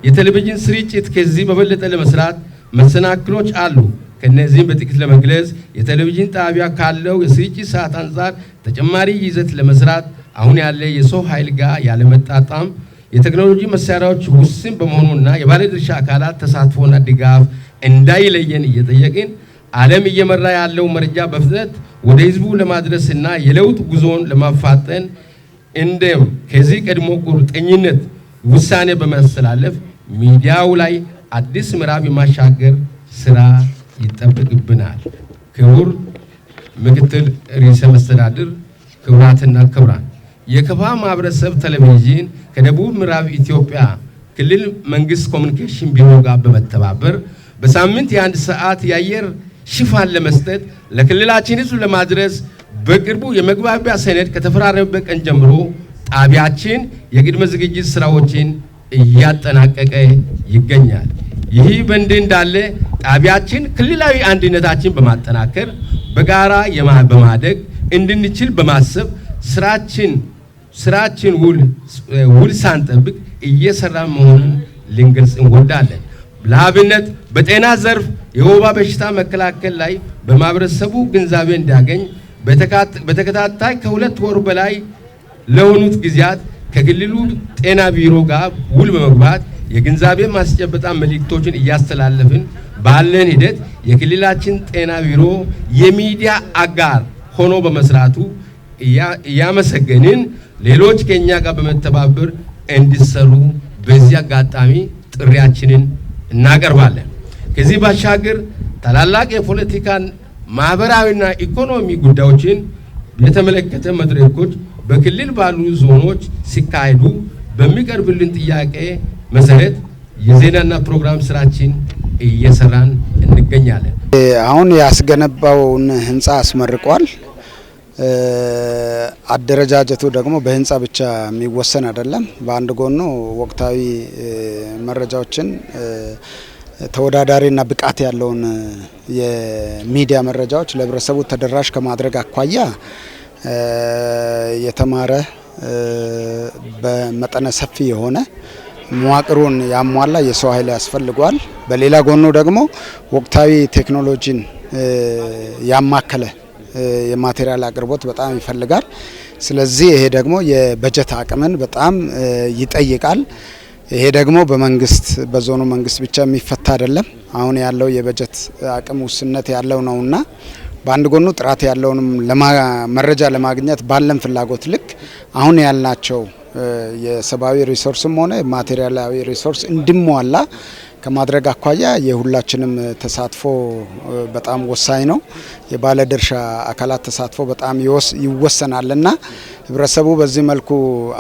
የቴሌቪዥን ስርጭት ከዚህ በበለጠ ለመስራት መሰናክሎች አሉ። ከነዚህም በጥቂት ለመግለጽ የቴሌቪዥን ጣቢያ ካለው የስርጭት ሰዓት አንጻር ተጨማሪ ይዘት ለመስራት አሁን ያለ የሰው ኃይል ጋር ያለመጣጣም፣ የቴክኖሎጂ መሳሪያዎች ውስን በመሆኑና የባለድርሻ አካላት ተሳትፎና ድጋፍ እንዳይለየን እየጠየቅን፣ ዓለም እየመራ ያለው መረጃ በፍጥነት ወደ ህዝቡ ለማድረስና የለውጥ ጉዞውን ለማፋጠን እንደ ከዚህ ቀድሞ ቁርጠኝነት ውሳኔ በማስተላለፍ ሚዲያው ላይ አዲስ ምዕራፍ የማሻገር ስራ ይጠበቅብናል። ክቡር ምክትል ርዕሰ መስተዳድር፣ ክቡራትና ክቡራን፣ የከፋ ማህበረሰብ ቴሌቪዥን ከደቡብ ምዕራብ ኢትዮጵያ ክልል መንግስት ኮሚኒኬሽን ቢሮ ጋር በመተባበር በሳምንት የ1 ሰዓት የአየር ሽፋን ለመስጠት ለክልላችን ሕዝብ ለማድረስ በቅርቡ የመግባቢያ ሰነድ ከተፈራረመበት ቀን ጀምሮ ጣቢያችን የቅድመ ዝግጅት ስራዎችን እያጠናቀቀ ይገኛል። ይህ በእንዲህ እንዳለ ጣቢያችን ክልላዊ አንድነታችን በማጠናከር በጋራ በማደግ እንድንችል በማሰብ ስራችን ውል ሳንጠብቅ እየሰራ መሆኑን ልንገልጽ እንወዳለን። ለአብነት በጤና ዘርፍ የወባ በሽታ መከላከል ላይ በማህበረሰቡ ግንዛቤ እንዲያገኝ በተከታታይ ከ2 ወር በላይ ለሆኑት ጊዜያት ከክልሉ ጤና ቢሮ ጋር ውል በመግባት የግንዛቤ ማስጨበጫ መልእክቶችን እያስተላለፍን ባለን ሂደት የክልላችን ጤና ቢሮ የሚዲያ አጋር ሆኖ በመስራቱ እያመሰገንን ሌሎች ከኛ ጋር በመተባበር እንዲሰሩ በዚህ አጋጣሚ ጥሪያችንን እናቀርባለን። ከዚህ ባሻገር ታላላቅ የፖለቲካን ማህበራዊና ኢኮኖሚ ጉዳዮችን የተመለከተ መድረኮች በክልል ባሉ ዞኖች ሲካሄዱ በሚቀርብልን ጥያቄ መሰረት የዜናና ፕሮግራም ስራችን እየሰራን እንገኛለን። አሁን ያስገነባውን ህንጻ አስመርቋል። አደረጃጀቱ ደግሞ በህንጻ ብቻ የሚወሰን አይደለም። በአንድ ጎኑ ወቅታዊ መረጃዎችን ተወዳዳሪና ብቃት ያለውን የሚዲያ መረጃዎች ለህብረተሰቡ ተደራሽ ከማድረግ አኳያ የተማረ በመጠነ ሰፊ የሆነ መዋቅሩን ያሟላ የሰው ኃይል ያስፈልገዋል። በሌላ ጎኑ ደግሞ ወቅታዊ ቴክኖሎጂን ያማከለ የማቴሪያል አቅርቦት በጣም ይፈልጋል። ስለዚህ ይሄ ደግሞ የበጀት አቅምን በጣም ይጠይቃል። ይሄ ደግሞ በመንግስት በዞኑ መንግስት ብቻ የሚፈታ አይደለም። አሁን ያለው የበጀት አቅም ውስንነት ያለው ነውና በአንድ ጎኑ ጥራት ያለውንም መረጃ ለማግኘት ባለን ፍላጎት ልክ አሁን ያልናቸው የሰብአዊ resource ም ሆነ ማቴሪያላዊ resource እንዲሟላ ከማድረግ አኳያ የሁላችንም ተሳትፎ በጣም ወሳኝ ነው። የባለድርሻ አካላት ተሳትፎ በጣም ይወሰናልና ህብረተሰቡ በዚህ መልኩ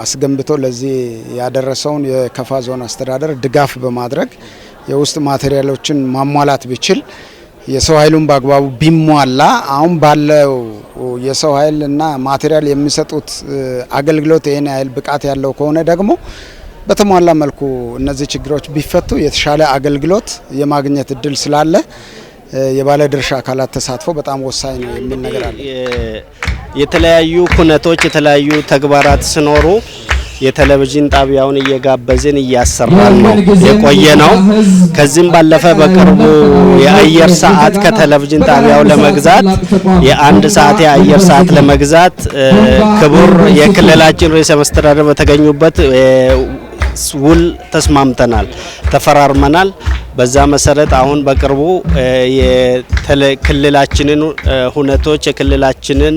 አስገንብቶ ለዚህ ያደረሰውን የከፋ ዞን አስተዳደር ድጋፍ በማድረግ የውስጥ ማቴሪያሎችን ማሟላት ቢችል የሰው ኃይሉን በአግባቡ ቢሟላ አሁን ባለው የሰው ኃይልና ማቴሪያል የሚሰጡት አገልግሎት ይሄን ያህል ብቃት ያለው ከሆነ ደግሞ በተሟላ መልኩ እነዚህ ችግሮች ቢፈቱ የተሻለ አገልግሎት የማግኘት እድል ስላለ የባለድርሻ አካላት ተሳትፎ በጣም ወሳኝ ነው የሚል ነገር አለ። የተለያዩ ኩነቶች የተለያዩ ተግባራት ሲኖሩ የቴሌቪዥን ጣቢያውን እየጋበዝን እያሰራን ነው የቆየ ነው። ከዚህም ባለፈ በቅርቡ የአየር ሰዓት ከቴሌቪዥን ጣቢያው ለመግዛት የአንድ ሰዓት የአየር ሰዓት ለመግዛት ክቡር የክልላችን ርዕሰ መስተዳድር በተገኙበት ውል ተስማምተናል፣ ተፈራርመናል። በዛ መሰረት አሁን በቅርቡ የክልላችንን ሁነቶች የክልላችንን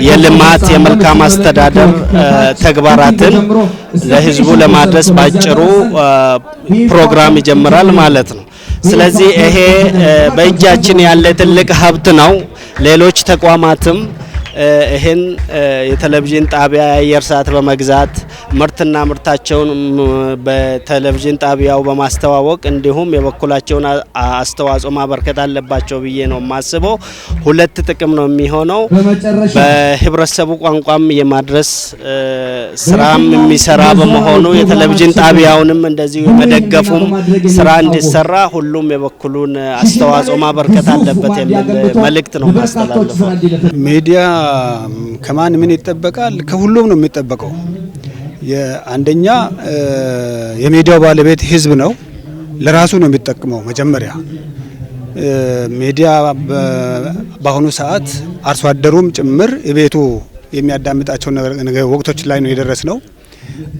የልማት የመልካም አስተዳደር ተግባራትን ለህዝቡ ለማድረስ ባጭሩ ፕሮግራም ይጀምራል ማለት ነው። ስለዚህ ይሄ በእጃችን ያለ ትልቅ ሀብት ነው። ሌሎች ተቋማትም ይሄን የቴሌቪዥን ጣቢያ የአየር ሰዓት በመግዛት ምርትና ምርታቸውን በቴሌቪዥን ጣቢያው በማስተዋወቅ እንዲሁም የበኩላቸውን አስተዋጽኦ ማበርከት አለባቸው ብዬ ነው የማስበው። ሁለት ጥቅም ነው የሚሆነው። በህብረተሰቡ ቋንቋም የማድረስ ስራም የሚሰራ በመሆኑ የቴሌቪዥን ጣቢያውንም እንደዚሁ የመደገፉም ስራ እንዲሰራ ሁሉም የበኩሉን አስተዋጽኦ ማበርከት አለበት የሚል መልእክት ነው የማስተላልፈው። ሚዲያ ከማን ምን ይጠበቃል? ከሁሉም ነው የሚጠበቀው። የአንደኛ የሚዲያው ባለቤት ህዝብ ነው። ለራሱ ነው የሚጠቅመው። መጀመሪያ ሚዲያ በአሁኑ ሰዓት አርሶ አደሩም ጭምር ቤቱ የሚያዳምጣቸው ወቅቶች ላይ ነው የደረስነው።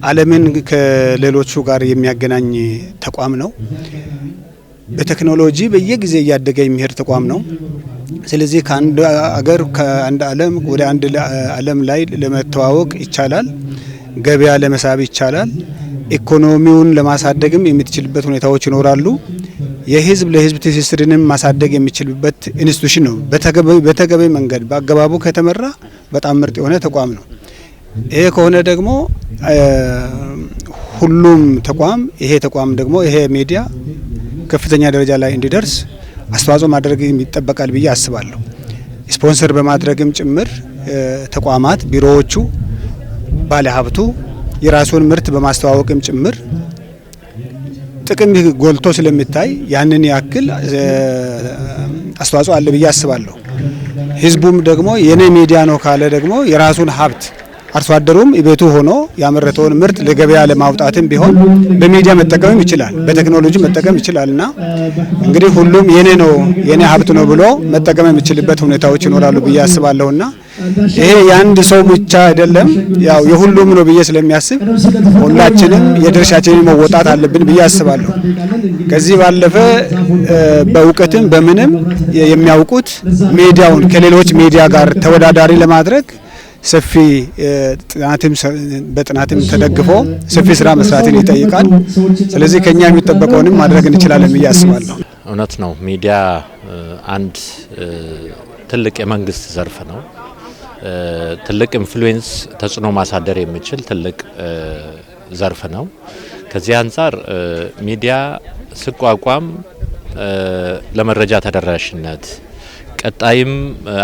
ዓለምን ከሌሎቹ ጋር የሚያገናኝ ተቋም ነው። በቴክኖሎጂ በየጊዜ እያደገ የሚሄድ ተቋም ነው። ስለዚህ ከአንድ አገር ከአንድ ዓለም ወደ አንድ ዓለም ላይ ለመተዋወቅ ይቻላል። ገበያ ለመሳብ ይቻላል። ኢኮኖሚውን ለማሳደግም የምትችልበት ሁኔታዎች ይኖራሉ። የህዝብ ለህዝብ ትስስርንም ማሳደግ የሚችልበት institution ነው። በተገቢ መንገድ በአገባቡ ከተመራ በጣም ምርጥ የሆነ ተቋም ነው። ይሄ ከሆነ ደግሞ ሁሉም ተቋም ይሄ ተቋም ደግሞ ይሄ ሚዲያ ከፍተኛ ደረጃ ላይ እንዲደርስ አስተዋጽኦ ማድረግ ይጠበቃል ብዬ አስባለሁ። ስፖንሰር በማድረግም ጭምር ተቋማት፣ ቢሮዎቹ፣ ባለሀብቱ የራሱን ምርት በማስተዋወቅም ጭምር ጥቅም ጎልቶ ስለሚታይ ያንን ያክል አስተዋጽኦ አለ ብዬ አስባለሁ። ህዝቡም ደግሞ የኔ ሚዲያ ነው ካለ ደግሞ የራሱን ሀብት፣ አርሶ አደሩም ቤቱ ሆኖ ያመረተውን ምርት ለገበያ ለማውጣትም ቢሆን በሚዲያ መጠቀምም ይችላል፣ በቴክኖሎጂ መጠቀም ይችላልና እንግዲህ ሁሉም የኔ ነው፣ የኔ ሀብት ነው ብሎ መጠቀም የሚችልበት ሁኔታዎች ይኖራሉ ብዬ አስባለሁና ይሄ የአንድ ሰው ብቻ አይደለም፣ ያው የሁሉም ነው ብዬ ስለሚያስብ ሁላችንም የድርሻችንን መወጣት አለብን ብዬ አስባለሁ። ከዚህ ባለፈ በእውቀትም በምንም የሚያውቁት ሚዲያውን ከሌሎች ሚዲያ ጋር ተወዳዳሪ ለማድረግ ሰፊ ጥናትም፣ በጥናትም ተደግፎ ሰፊ ስራ መስራትን ይጠይቃል። ስለዚህ ከኛ የሚጠበቀውንም ማድረግ እንችላለን ብዬ አስባለሁ። እውነት ነው። ሚዲያ አንድ ትልቅ የመንግስት ዘርፍ ነው። ትልቅ influence፣ ተጽዕኖ ማሳደር የሚችል ትልቅ ዘርፍ ነው። ከዚህ አንጻር ሚዲያ ሲቋቋም ለመረጃ ተደራሽነት፣ ቀጣይም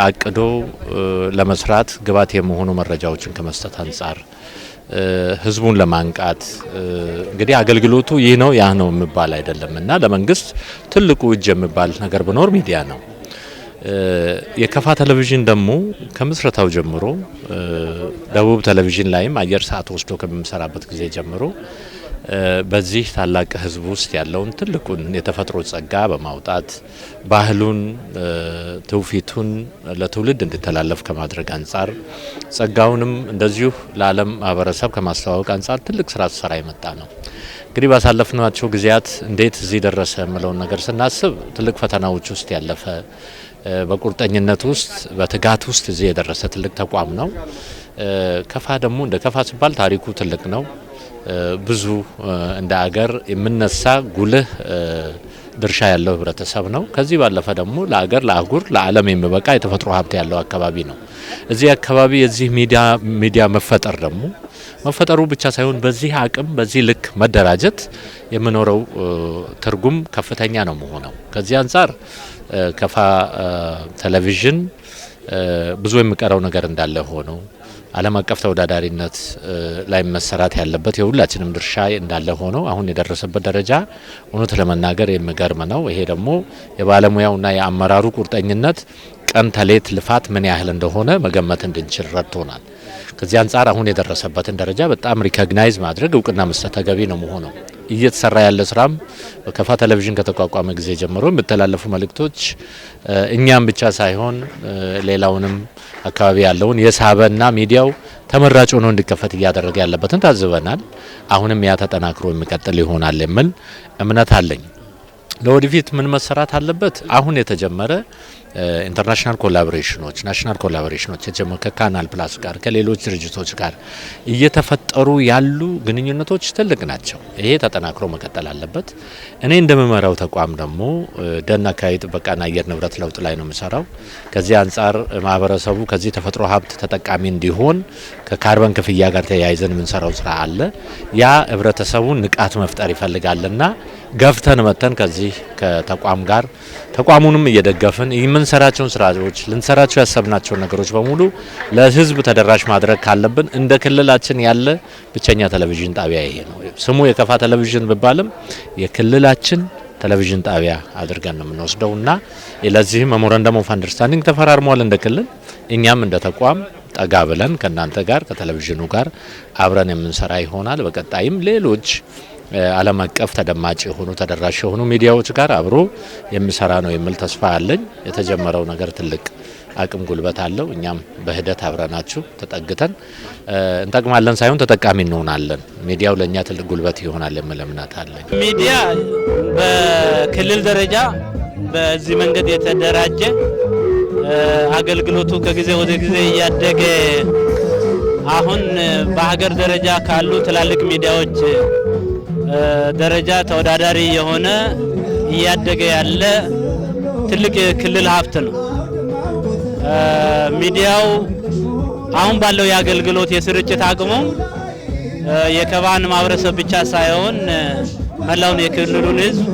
አቅዶ ለመስራት ግብዓት የሚሆኑ መረጃዎችን ከመስጠት አንጻር፣ ህዝቡን ለማንቃት፣ እንግዲህ አገልግሎቱ ይህ ነው ያ ነው የሚባል አይደለም እና ለመንግስት ትልቁ እጅ የሚባል ነገር ቢኖር ሚዲያ ነው። የከፋ ቴሌቪዥን ደግሞ ከምስረታው ጀምሮ፣ ደቡብ ቴሌቪዥን ላይም አየር ሰዓት ወስዶ ከሚሰራበት ጊዜ ጀምሮ፣ በዚህ ታላቅ ህዝብ ውስጥ ያለውን ትልቁን የተፈጥሮ ጸጋ በማውጣት ባህሉን፣ ትውፊቱን ለትውልድ እንዲተላለፍ ከማድረግ አንጻር፣ ጸጋውንም እንደዚሁ ለዓለም ማህበረሰብ ከማስተዋወቅ አንጻር ትልቅ ስራ ሲሰራ የመጣ ነው። እንግዲህ ባሳለፍናቸው ጊዜያት እንዴት እዚህ ደረሰ የምለውን ነገር ስናስብ ትልቅ ፈተናዎች ውስጥ ያለፈ፣ በቁርጠኝነት ውስጥ፣ በትጋት ውስጥ እዚህ የደረሰ ትልቅ ተቋም ነው። ከፋ ደግሞ እንደ ከፋ ሲባል ታሪኩ ትልቅ ነው። ብዙ እንደ አገር የምነሳ ጉልህ ድርሻ ያለው ህብረተሰብ ነው። ከዚህ ባለፈ ደግሞ ለአገር፣ ለአህጉር፣ ለዓለም የሚበቃ የተፈጥሮ ሀብት ያለው አካባቢ ነው። እዚህ አካባቢ የዚህ ሚዲያ መፈጠር ደግሞ መፈጠሩ ብቻ ሳይሆን በዚህ አቅም በዚህ ልክ መደራጀት የሚኖረው ትርጉም ከፍተኛ ነው መሆነው። ከዚህ አንጻር ከፋ ቴሌቪዥን ብዙ የሚቀረው ነገር እንዳለ ሆኖ፣ ዓለም አቀፍ ተወዳዳሪነት ላይ መሰራት ያለበት የሁላችንም ድርሻ እንዳለ ሆኖ፣ አሁን የደረሰበት ደረጃ እውነት ለመናገር የሚገርም ነው። ይሄ ደግሞ የባለሙያውና የአመራሩ ቁርጠኝነት፣ ቀን ተሌት ልፋት ምን ያህል እንደሆነ መገመት እንድንችል ረድቶናል። ከዚህ አንጻር አሁን የደረሰበትን ደረጃ በጣም recognize ማድረግ፣ እውቅና መስጠት ተገቢ ነው መሆነው። እየተሰራ ያለ ስራም በከፋ ቴሌቪዥን ከተቋቋመ ጊዜ ጀምሮ የሚተላለፉ መልእክቶች እኛም ብቻ ሳይሆን ሌላውንም አካባቢ ያለውን የሳበና ሚዲያው ተመራጭ ሆኖ እንዲከፈት እያደረገ ያለበትን ታዝበናል። አሁንም ያ ተጠናክሮ የሚቀጥል ይሆናል የሚል እምነት አለኝ። ለወደፊት ምን መሰራት አለበት? አሁን የተጀመረ international collaboration ኖች፣ national collaboration ኖች የተጀመሩ፣ ከካናል ፕላስ ጋር፣ ከሌሎች ድርጅቶች ጋር እየተፈጠሩ ያሉ ግንኙነቶች ትልቅ ናቸው። ይሄ ተጠናክሮ መቀጠል አለበት። እኔ እንደምመራው ተቋም ደግሞ ደን፣ አካባቢ ጥበቃና አየር ንብረት ለውጥ ላይ ነው የምሰራው። ከዚህ አንጻር ማህበረሰቡ ከዚህ ተፈጥሮ ሀብት ተጠቃሚ እንዲሆን ከካርበን ክፍያ ጋር ተያይዘን የምንሰራው ስራ አለ። ያ ህብረተሰቡን ንቃት መፍጠር ይፈልጋልና ገፍተን መተን ከዚህ ከተቋም ጋር ተቋሙንም እየደገፍን የምንሰራቸውን ስራዎች፣ ልንሰራቸው ያሰብናቸውን ነገሮች በሙሉ ለህዝብ ተደራሽ ማድረግ ካለብን እንደ ክልላችን ያለ ብቸኛ ቴሌቪዥን ጣቢያ ይሄ ነው። ስሙ የከፋ ቴሌቪዥን ቢባልም የክልላችን ቴሌቪዥን ጣቢያ አድርገን ነው የምንወስደው እና ለዚህም memorandum of understanding ተፈራርሟል እንደ ክልል። እኛም እንደ ተቋም ጠጋ ብለን ከእናንተ ጋር፣ ከቴሌቪዥኑ ጋር አብረን የምንሰራ ይሆናል። በቀጣይም ሌሎች ዓለም አቀፍ ተደማጭ የሆኑ፣ ተደራሽ የሆኑ ሚዲያዎች ጋር አብሮ የሚሰራ ነው የሚል ተስፋ አለኝ። የተጀመረው ነገር ትልቅ አቅም ጉልበት አለው። እኛም በሂደት አብረናችሁ ተጠግተን እንጠቅማለን ሳይሆን ተጠቃሚ እንሆናለን። ሚዲያው ለእኛ ትልቅ ጉልበት ይሆናል የሚል እምነት አለኝ። ሚዲያ በክልል ደረጃ በዚህ መንገድ የተደራጀ፣ አገልግሎቱ ከጊዜ ወደ ጊዜ እያደገ፣ አሁን በሀገር ደረጃ ካሉ ትላልቅ ሚዲያዎች ደረጃ ተወዳዳሪ የሆነ፣ እያደገ ያለ ትልቅ የክልል ሀብት ነው። ሚዲያው አሁን ባለው የአገልግሎት የስርጭት አቅሙ የከፋን ማህበረሰብ ብቻ ሳይሆን መላውን የክልሉን ሕዝብ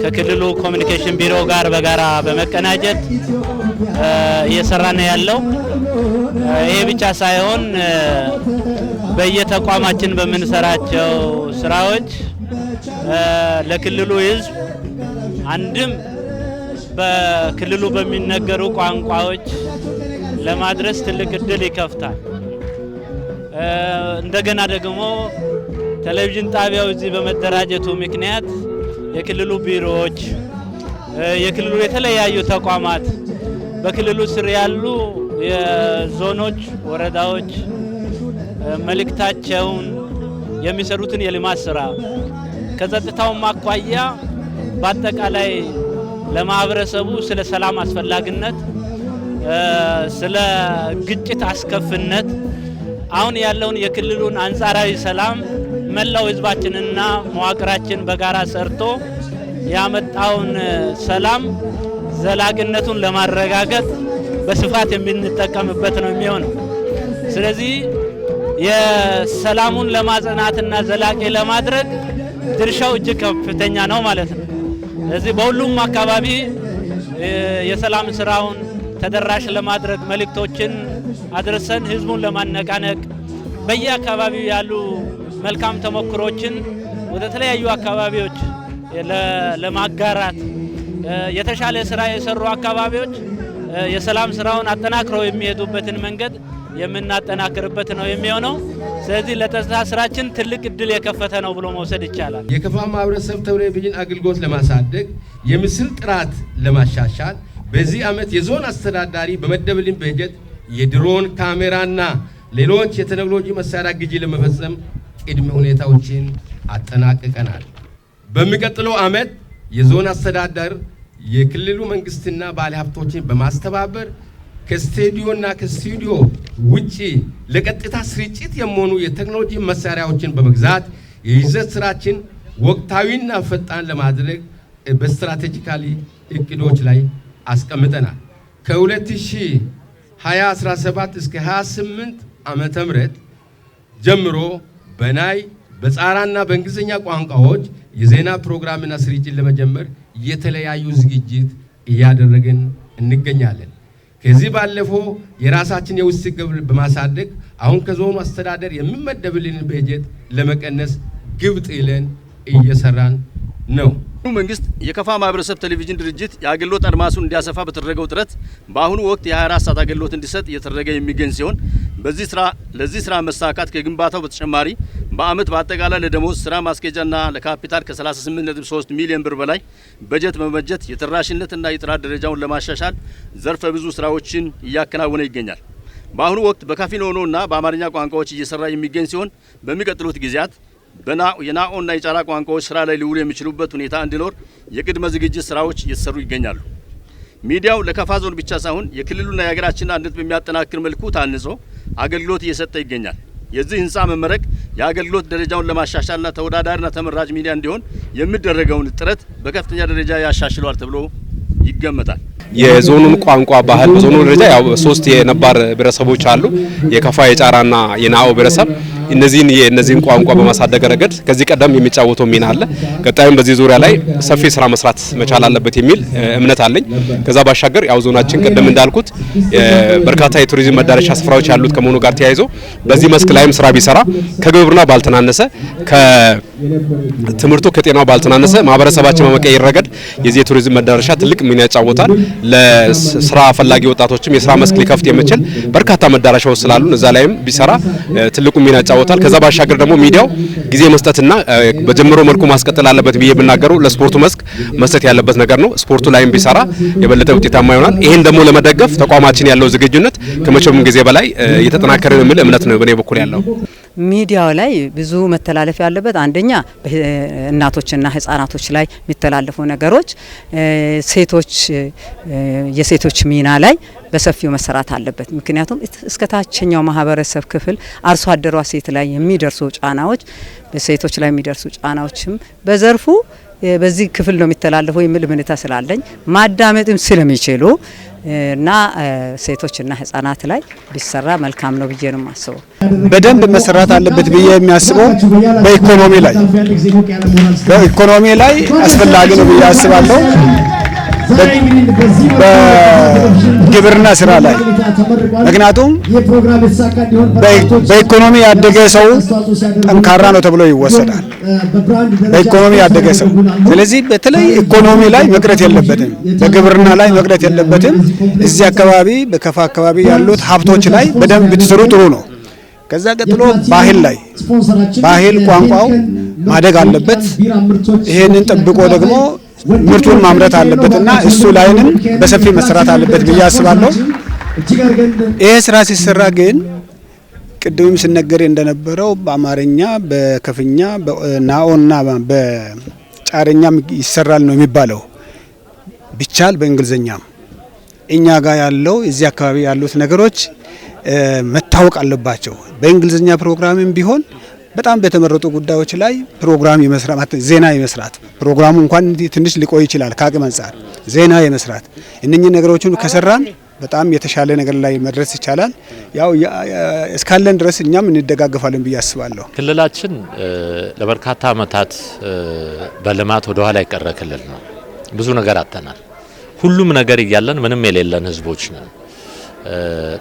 ከክልሉ ኮሚኒኬሽን ቢሮ ጋር በጋራ በመቀናጀት እየሰራ ነው ያለው። ይሄ ብቻ ሳይሆን በየተቋማችን በምንሰራቸው ስራዎች ለክልሉ ሕዝብ አንድም በክልሉ በሚነገሩ ቋንቋዎች ለማድረስ ትልቅ እድል ይከፍታል። እንደገና ደግሞ ቴሌቪዥን ጣቢያው እዚህ በመደራጀቱ ምክንያት የክልሉ ቢሮዎች፣ የክልሉ የተለያዩ ተቋማት፣ በክልሉ ስር ያሉ የዞኖች፣ ወረዳዎች መልእክታቸውን፣ የሚሰሩትን የልማት ስራ፣ ከጸጥታውም አኳያ በአጠቃላይ ለማህበረሰቡ ስለ ሰላም አስፈላጊነት፣ ስለ ግጭት አስከፊነት፣ አሁን ያለውን የክልሉን አንጻራዊ ሰላም፣ መላው ህዝባችንና መዋቅራችን በጋራ ሰርቶ ያመጣውን ሰላም ዘላቂነቱን ለማረጋገጥ በስፋት የምንጠቀምበት ነው የሚሆነው። ስለዚህ የሰላሙን ለማጽናትና ዘላቂ ለማድረግ ድርሻው እጅግ ከፍተኛ ነው ማለት ነው። ስለዚህ በሁሉም አካባቢ የሰላም ስራውን ተደራሽ ለማድረግ፣ መልእክቶችን አድርሰን ህዝቡን ለማነቃነቅ፣ በየአካባቢው ያሉ መልካም ተሞክሮችን ወደ ተለያዩ አካባቢዎች ለማጋራት፣ የተሻለ ስራ የሰሩ አካባቢዎች የሰላም ስራውን አጠናክረው የሚሄዱበትን መንገድ የምናጠናክርበት ነው የሚሆነው። ስለዚህ ለጸጥታ ስራችን ትልቅ እድል የከፈተ ነው ብሎ መውሰድ ይቻላል። የከፋ ማህበረሰብ ቴሌቪዥን አገልግሎት ለማሳደግ፣ የምስል ጥራት ለማሻሻል በዚህ ዓመት የዞን አስተዳዳሪ በመደበልን በጀት የድሮን ካሜራና ሌሎች የቴክኖሎጂ መሳሪያ ግዢ ለመፈጸም ቅድመ ሁኔታዎችን አጠናቅቀናል። በሚቀጥለው ዓመት የዞን አስተዳደር የክልሉ መንግስትና ባለሀብቶችን በማስተባበር ከስቱዲዮና ከስቱዲዮ ውጪ ለቀጥታ ስርጭት የሚሆኑ የቴክኖሎጂ መሳሪያዎችን በመግዛት የይዘት ስራችን ወቅታዊና ፈጣን ለማድረግ በ strategically እቅዶች ላይ አስቀምጠናል። ከ2017 እስከ 28 ዓመተ ምህረት ጀምሮ በናይ፣ በጻራና በእንግሊዝኛ ቋንቋዎች የዜና ፕሮግራምና ስርጭት ለመጀመር የተለያዩ ዝግጅት እያደረግን እንገኛለን። ከዚህ ባለፈው የራሳችን የውስጥ ገቢ በማሳደግ አሁን ከዞኑ አስተዳደር የሚመደብልንን በጀት ለመቀነስ ግብ ጥለን እየሰራን ነው። መንግስት የከፋ ማህበረሰብ ቴሌቪዥን ድርጅት የአገልግሎት አድማሱን እንዲያሰፋ በተደረገው ጥረት በአሁኑ ወቅት የ24 ሰዓት አገልግሎት እንዲሰጥ እየተደረገ የሚገኝ ሲሆን፣ በዚህ ስራ ለዚህ ስራ መሳካት ከግንባታው በተጨማሪ በአመት በአጠቃላይ ለደሞዝ፣ ስራ ማስኬጃና ለካፒታል ከ38.3 ሚሊዮን ብር በላይ በጀት በመበጀት የተደራሽነትና የጥራት ደረጃውን ለማሻሻል ዘርፈ ብዙ ስራዎችን እያከናወነ ይገኛል። በአሁኑ ወቅት በካፊኖኖና በአማርኛ ቋንቋዎች እየሰራ የሚገኝ ሲሆን፣ በሚቀጥሉት ጊዜያት የናኦና የጫራ ቋንቋዎች ስራ ላይ ሊውሉ የሚችሉበት ሁኔታ እንዲኖር የቅድመ ዝግጅት ስራዎች እየተሰሩ ይገኛሉ። ሚዲያው ለከፋ ዞን ብቻ ሳይሆን የክልሉና የሀገራችንን አንድነት በሚያጠናክር መልኩ ታንጾ አገልግሎት እየሰጠ ይገኛል። የዚህ ህንፃ መመረቅ የአገልግሎት ደረጃውን ለማሻሻልና ተወዳዳሪና ተመራጭ ሚዲያ እንዲሆን የሚደረገውን ጥረት በከፍተኛ ደረጃ ያሻሽለዋል ተብሎ ይገመታል። የዞኑን ቋንቋ፣ ባህል፣ በዞኑ ደረጃ ያው ሶስት የነባር ብሔረሰቦች አሉ። የከፋ፣ የጫራና የናኦ ብሔረሰብ። የእነዚህን ቋንቋ በማሳደግ ረገድ ከዚህ ቀደም የሚጫወተው ሚና አለ። ቀጣዩም በዚህ ዙሪያ ላይ ሰፊ ስራ መስራት መቻል አለበት የሚል እምነት አለኝ። ከዛ ባሻገር ያው ዞናችን ቅድም እንዳልኩት በርካታ የቱሪዝም መዳረሻ ስፍራዎች ያሉት ከመሆኑ ጋር ተያይዞ በዚህ መስክ ላይም ስራ ቢሰራ፣ ከግብርና ባልተናነሰ፣ ከትምህርቱ፣ ከጤናው ባልተናነሰ ማህበረሰባችን በመቀየር ረገድ የዚህ የቱሪዝም መዳረሻ ትልቅ ሚና ይጫወታል። ለስራ ፈላጊ ወጣቶችም የስራ መስክ ሊከፍት የሚችል በርካታ መዳረሻዎች ስላሉ እዛ ላይም ቢሰራ ትልቁ ሚና ይጫወታል። ከዛ ባሻገር ደግሞ ሚዲያው ጊዜ መስጠትና በጀመረው መልኩ ማስቀጠል አለበት ብዬ ብናገሩ ለስፖርቱ መስክ መስጠት ያለበት ነገር ነው። ስፖርቱ ላይም ቢሰራ የበለጠ ውጤታማ ይሆናል። ይሄን ደግሞ ለመደገፍ ተቋማችን ያለው ዝግጁነት ከመቼውም ጊዜ በላይ የተጠናከረ ነው የሚል እምነት ነው በእኔ በኩል ያለው። ሚዲያው ላይ ብዙ መተላለፍ ያለበት አንደኛ እናቶችና ህጻናቶች ላይ የሚተላለፉ ነገሮች፣ ሴቶች፣ የሴቶች ሚና ላይ በሰፊው መሰራት አለበት። ምክንያቱም እስከ ታችኛው ማህበረሰብ ክፍል አርሶ አደሯ ሴት ላይ የሚደርሱ ጫናዎች፣ በሴቶች ላይ የሚደርሱ ጫናዎችም በዘርፉ በዚህ ክፍል ነው የሚተላለፈው የሚል እምነት ስላለኝ ማዳመጥም ስለሚችሉ እና ሴቶችና ህፃናት ላይ ቢሰራ መልካም ነው ብዬ ነው የማስበው። በደንብ መሰራት አለበት ብዬ የሚያስበው በኢኮኖሚ ላይ አስፈላጊ ነው ብዬ አስባለሁ። በግብርና ስራ ላይ፣ ምክንያቱም በኢኮኖሚ ያደገ ሰው ጠንካራ ነው ተብሎ ይወሰዳል። በኢኮኖሚ ያደገ ሰው፣ ስለዚህ በተለይ ኢኮኖሚ ላይ መቅረት የለበትም፣ በግብርና ላይ መቅረት የለበትም። እዚህ አካባቢ በከፋ አካባቢ ያሉት ሀብቶች ላይ በደንብ ብትሰሩ ጥሩ ነው። ከዛ ቀጥሎ ባህል ላይ፣ ባህል ቋንቋው ማደግ አለበት። ይሄንን ጠብቆ ደግሞ ምርቱን ማምረት አለበትና እሱ ላይንም በሰፊ መሰራት አለበት ብዬ አስባለሁ። ይሄ ስራ ሲሰራ ግን ቅድምም ሲነገር እንደነበረው በአማርኛ፣ በከፍኛ፣ በናኦና በጫረኛም ይሰራል ነው የሚባለው። ቢቻል በእንግሊዘኛም እኛ ጋር ያለው እዚህ አካባቢ ያሉት ነገሮች መታወቅ አለባቸው። በእንግሊዘኛ ፕሮግራምም ቢሆን በጣም በተመረጡ ጉዳዮች ላይ ፕሮግራም የመስራት፣ ዜና የመስራት፣ ፕሮግራሙ እንኳን ትንሽ ሊቆይ ይችላል ከአቅም አንጻር፣ ዜና የመስራት እነኚህ ነገሮችን ከሰራን በጣም የተሻለ ነገር ላይ መድረስ ይቻላል። ያው እስካለን ድረስ እኛም እንደጋገፋለን ብዬ አስባለሁ። ክልላችን ለበርካታ ዓመታት በልማት ወደ ኋላ የቀረ ክልል ነው። ብዙ ነገር አጥተናል። ሁሉም ነገር እያለን ምንም የሌለን ህዝቦች ነን።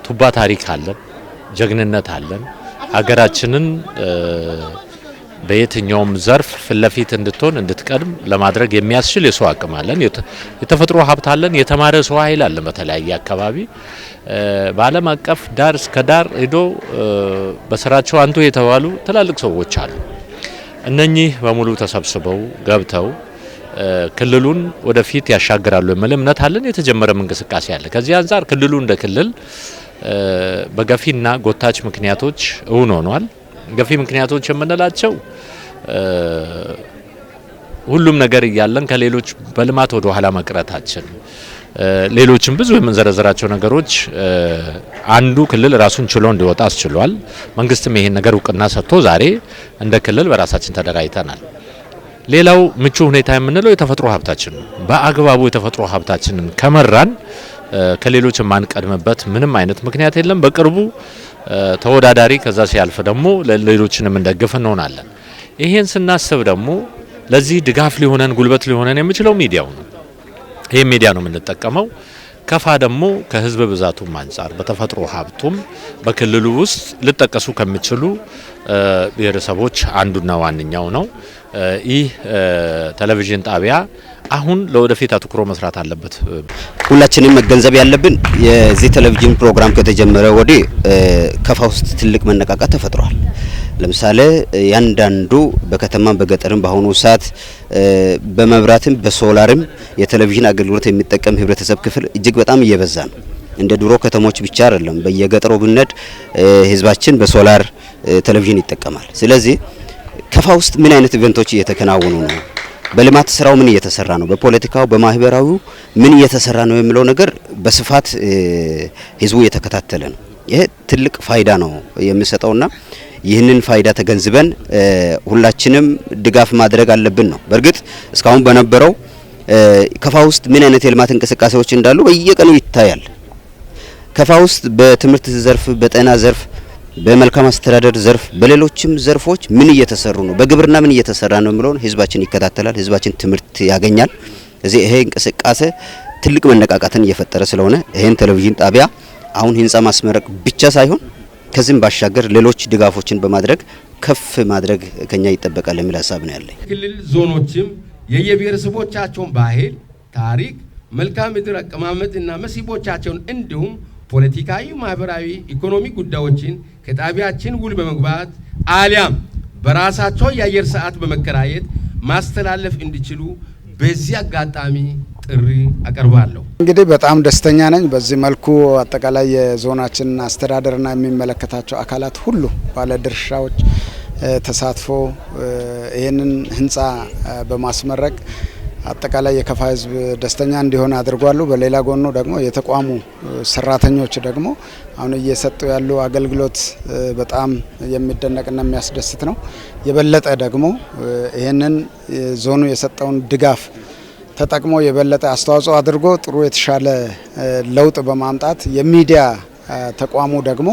ቱባ ታሪክ አለን፣ ጀግንነት አለን። ሀገራችንን በየትኛውም ዘርፍ ፊት ለፊት እንድትሆን፣ እንድትቀድም ለማድረግ የሚያስችል የሰው አቅም አለን። የተፈጥሮ ሀብት አለን። የተማረ ሰው ኃይል አለን። በተለያየ አካባቢ በዓለም አቀፍ ዳር እስከ ዳር ሄዶ በስራቸው አንቱ የተባሉ ትላልቅ ሰዎች አሉ። እነኚህ በሙሉ ተሰብስበው ገብተው ክልሉን ወደፊት ያሻግራሉ የሚል እምነት አለን። የተጀመረም እንቅስቃሴ አለ። ከዚህ አንጻር ክልሉ እንደ ክልል በገፊና ጎታች ምክንያቶች እውን ሆኗል። ገፊ ምክንያቶች የምንላቸው ሁሉም ነገር እያለን ከሌሎች በልማት ወደ ኋላ መቅረታችን፣ ሌሎችም ብዙ የምንዘረዝራቸው ነገሮች አንዱ ክልል ራሱን ችሎ እንዲወጣ አስችሏል። መንግስትም ይሄን ነገር እውቅና ሰጥቶ ዛሬ እንደ ክልል በራሳችን ተደራጅተናል። ሌላው ምቹ ሁኔታ የምንለው የተፈጥሮ ሀብታችን ነው። በአግባቡ የተፈጥሮ ሀብታችንን ከመራን ከሌሎች የማንቀድምበት ምንም አይነት ምክንያት የለም። በቅርቡ ተወዳዳሪ፣ ከዛ ሲያልፍ ደግሞ ሌሎችንም እንደግፍ እንሆናለን። ይሄን ስናስብ ደግሞ ለዚህ ድጋፍ ሊሆነን፣ ጉልበት ሊሆነን የሚችለው ሚዲያው ነው። ይሄ ሚዲያ ነው የምንጠቀመው። ከፋ ደግሞ ከህዝብ ብዛቱም አንጻር በተፈጥሮ ሀብቱም በክልሉ ውስጥ ሊጠቀሱ ከሚችሉ ብሔረሰቦች አንዱና ዋነኛው ነው። ይህ ቴሌቪዥን ጣቢያ አሁን ለወደፊት አትኩሮ መስራት አለበት። ሁላችንም መገንዘብ ያለብን የዚህ ቴሌቪዥን ፕሮግራም ከተጀመረ ወዲህ ከፋ ውስጥ ትልቅ መነቃቃት ተፈጥሯል። ለምሳሌ ያንዳንዱ በከተማም በገጠርም በአሁኑ ሰዓት በመብራትም በሶላርም የቴሌቪዥን አገልግሎት የሚጠቀም ህብረተሰብ ክፍል እጅግ በጣም እየበዛ ነው። እንደ ድሮ ከተሞች ብቻ አይደለም። በየገጠሩ ብንሄድ ህዝባችን በሶላር ቴሌቪዥን ይጠቀማል። ስለዚህ ከፋ ውስጥ ምን አይነት event ኦች እየተከናወኑ ነው? በልማት ስራው ምን እየተሰራ ነው? በፖለቲካው፣ በማህበራዊው ምን እየተሰራ ነው የሚለው ነገር በስፋት ህዝቡ እየተከታተለ ነው። ይሄ ትልቅ ፋይዳ ነው የሚሰጠውና ይህንን ፋይዳ ተገንዝበን ሁላችንም ድጋፍ ማድረግ አለብን ነው። በእርግጥ እስካሁን በነበረው ከፋ ውስጥ ምን አይነት የልማት እንቅስቃሴዎች እንዳሉ በየቀኑ ይታያል። ከፋ ውስጥ በትምህርት ዘርፍ፣ በጤና ዘርፍ፣ በመልካም አስተዳደር ዘርፍ፣ በሌሎችም ዘርፎች ምን እየተሰሩ ነው፣ በግብርና ምን እየተሰራ ነው የሚለውን ህዝባችን ይከታተላል። ህዝባችን ትምህርት ያገኛል። እዚህ ይሄ እንቅስቃሴ ትልቅ መነቃቃትን እየፈጠረ ስለሆነ ይሄን ቴሌቪዥን ጣቢያ አሁን ህንጻ ማስመረቅ ብቻ ሳይሆን ከዚህም ባሻገር ሌሎች ድጋፎችን በማድረግ ከፍ ማድረግ ከኛ ይጠበቃል የሚል ሀሳብ ነው ያለኝ። ክልል ዞኖችም የየብሔረሰቦቻቸውን ባህል፣ ታሪክ፣ መልክዓ ምድር አቀማመጥና መስህቦቻቸውን እንዲሁም ፖለቲካዊ፣ ማህበራዊ፣ ኢኮኖሚ ጉዳዮችን ከጣቢያችን ውል በመግባት አሊያም በራሳቸው የአየር ሰዓት በመከራየት ማስተላለፍ እንዲችሉ በዚህ አጋጣሚ ጥሪ አቀርባለሁ። እንግዲህ በጣም ደስተኛ ነኝ። በዚህ መልኩ አጠቃላይ የዞናችን አስተዳደርና የሚመለከታቸው አካላት ሁሉ፣ ባለድርሻዎች ተሳትፎ ይህንን ህንፃ በማስመረቅ አጠቃላይ የከፋ ህዝብ ደስተኛ እንዲሆን አድርጓል። በሌላ ጎኑ ደግሞ የተቋሙ ሰራተኞች ደግሞ አሁን እየሰጡ ያሉ አገልግሎት በጣም የሚደነቅና የሚያስደስት ነው። የበለጠ ደግሞ ይሄንን ዞኑ የሰጠውን ድጋፍ ተጠቅሞ የበለጠ አስተዋጽኦ አድርጎ ጥሩ የተሻለ ለውጥ በማምጣት የሚዲያ ተቋሙ ደግሞ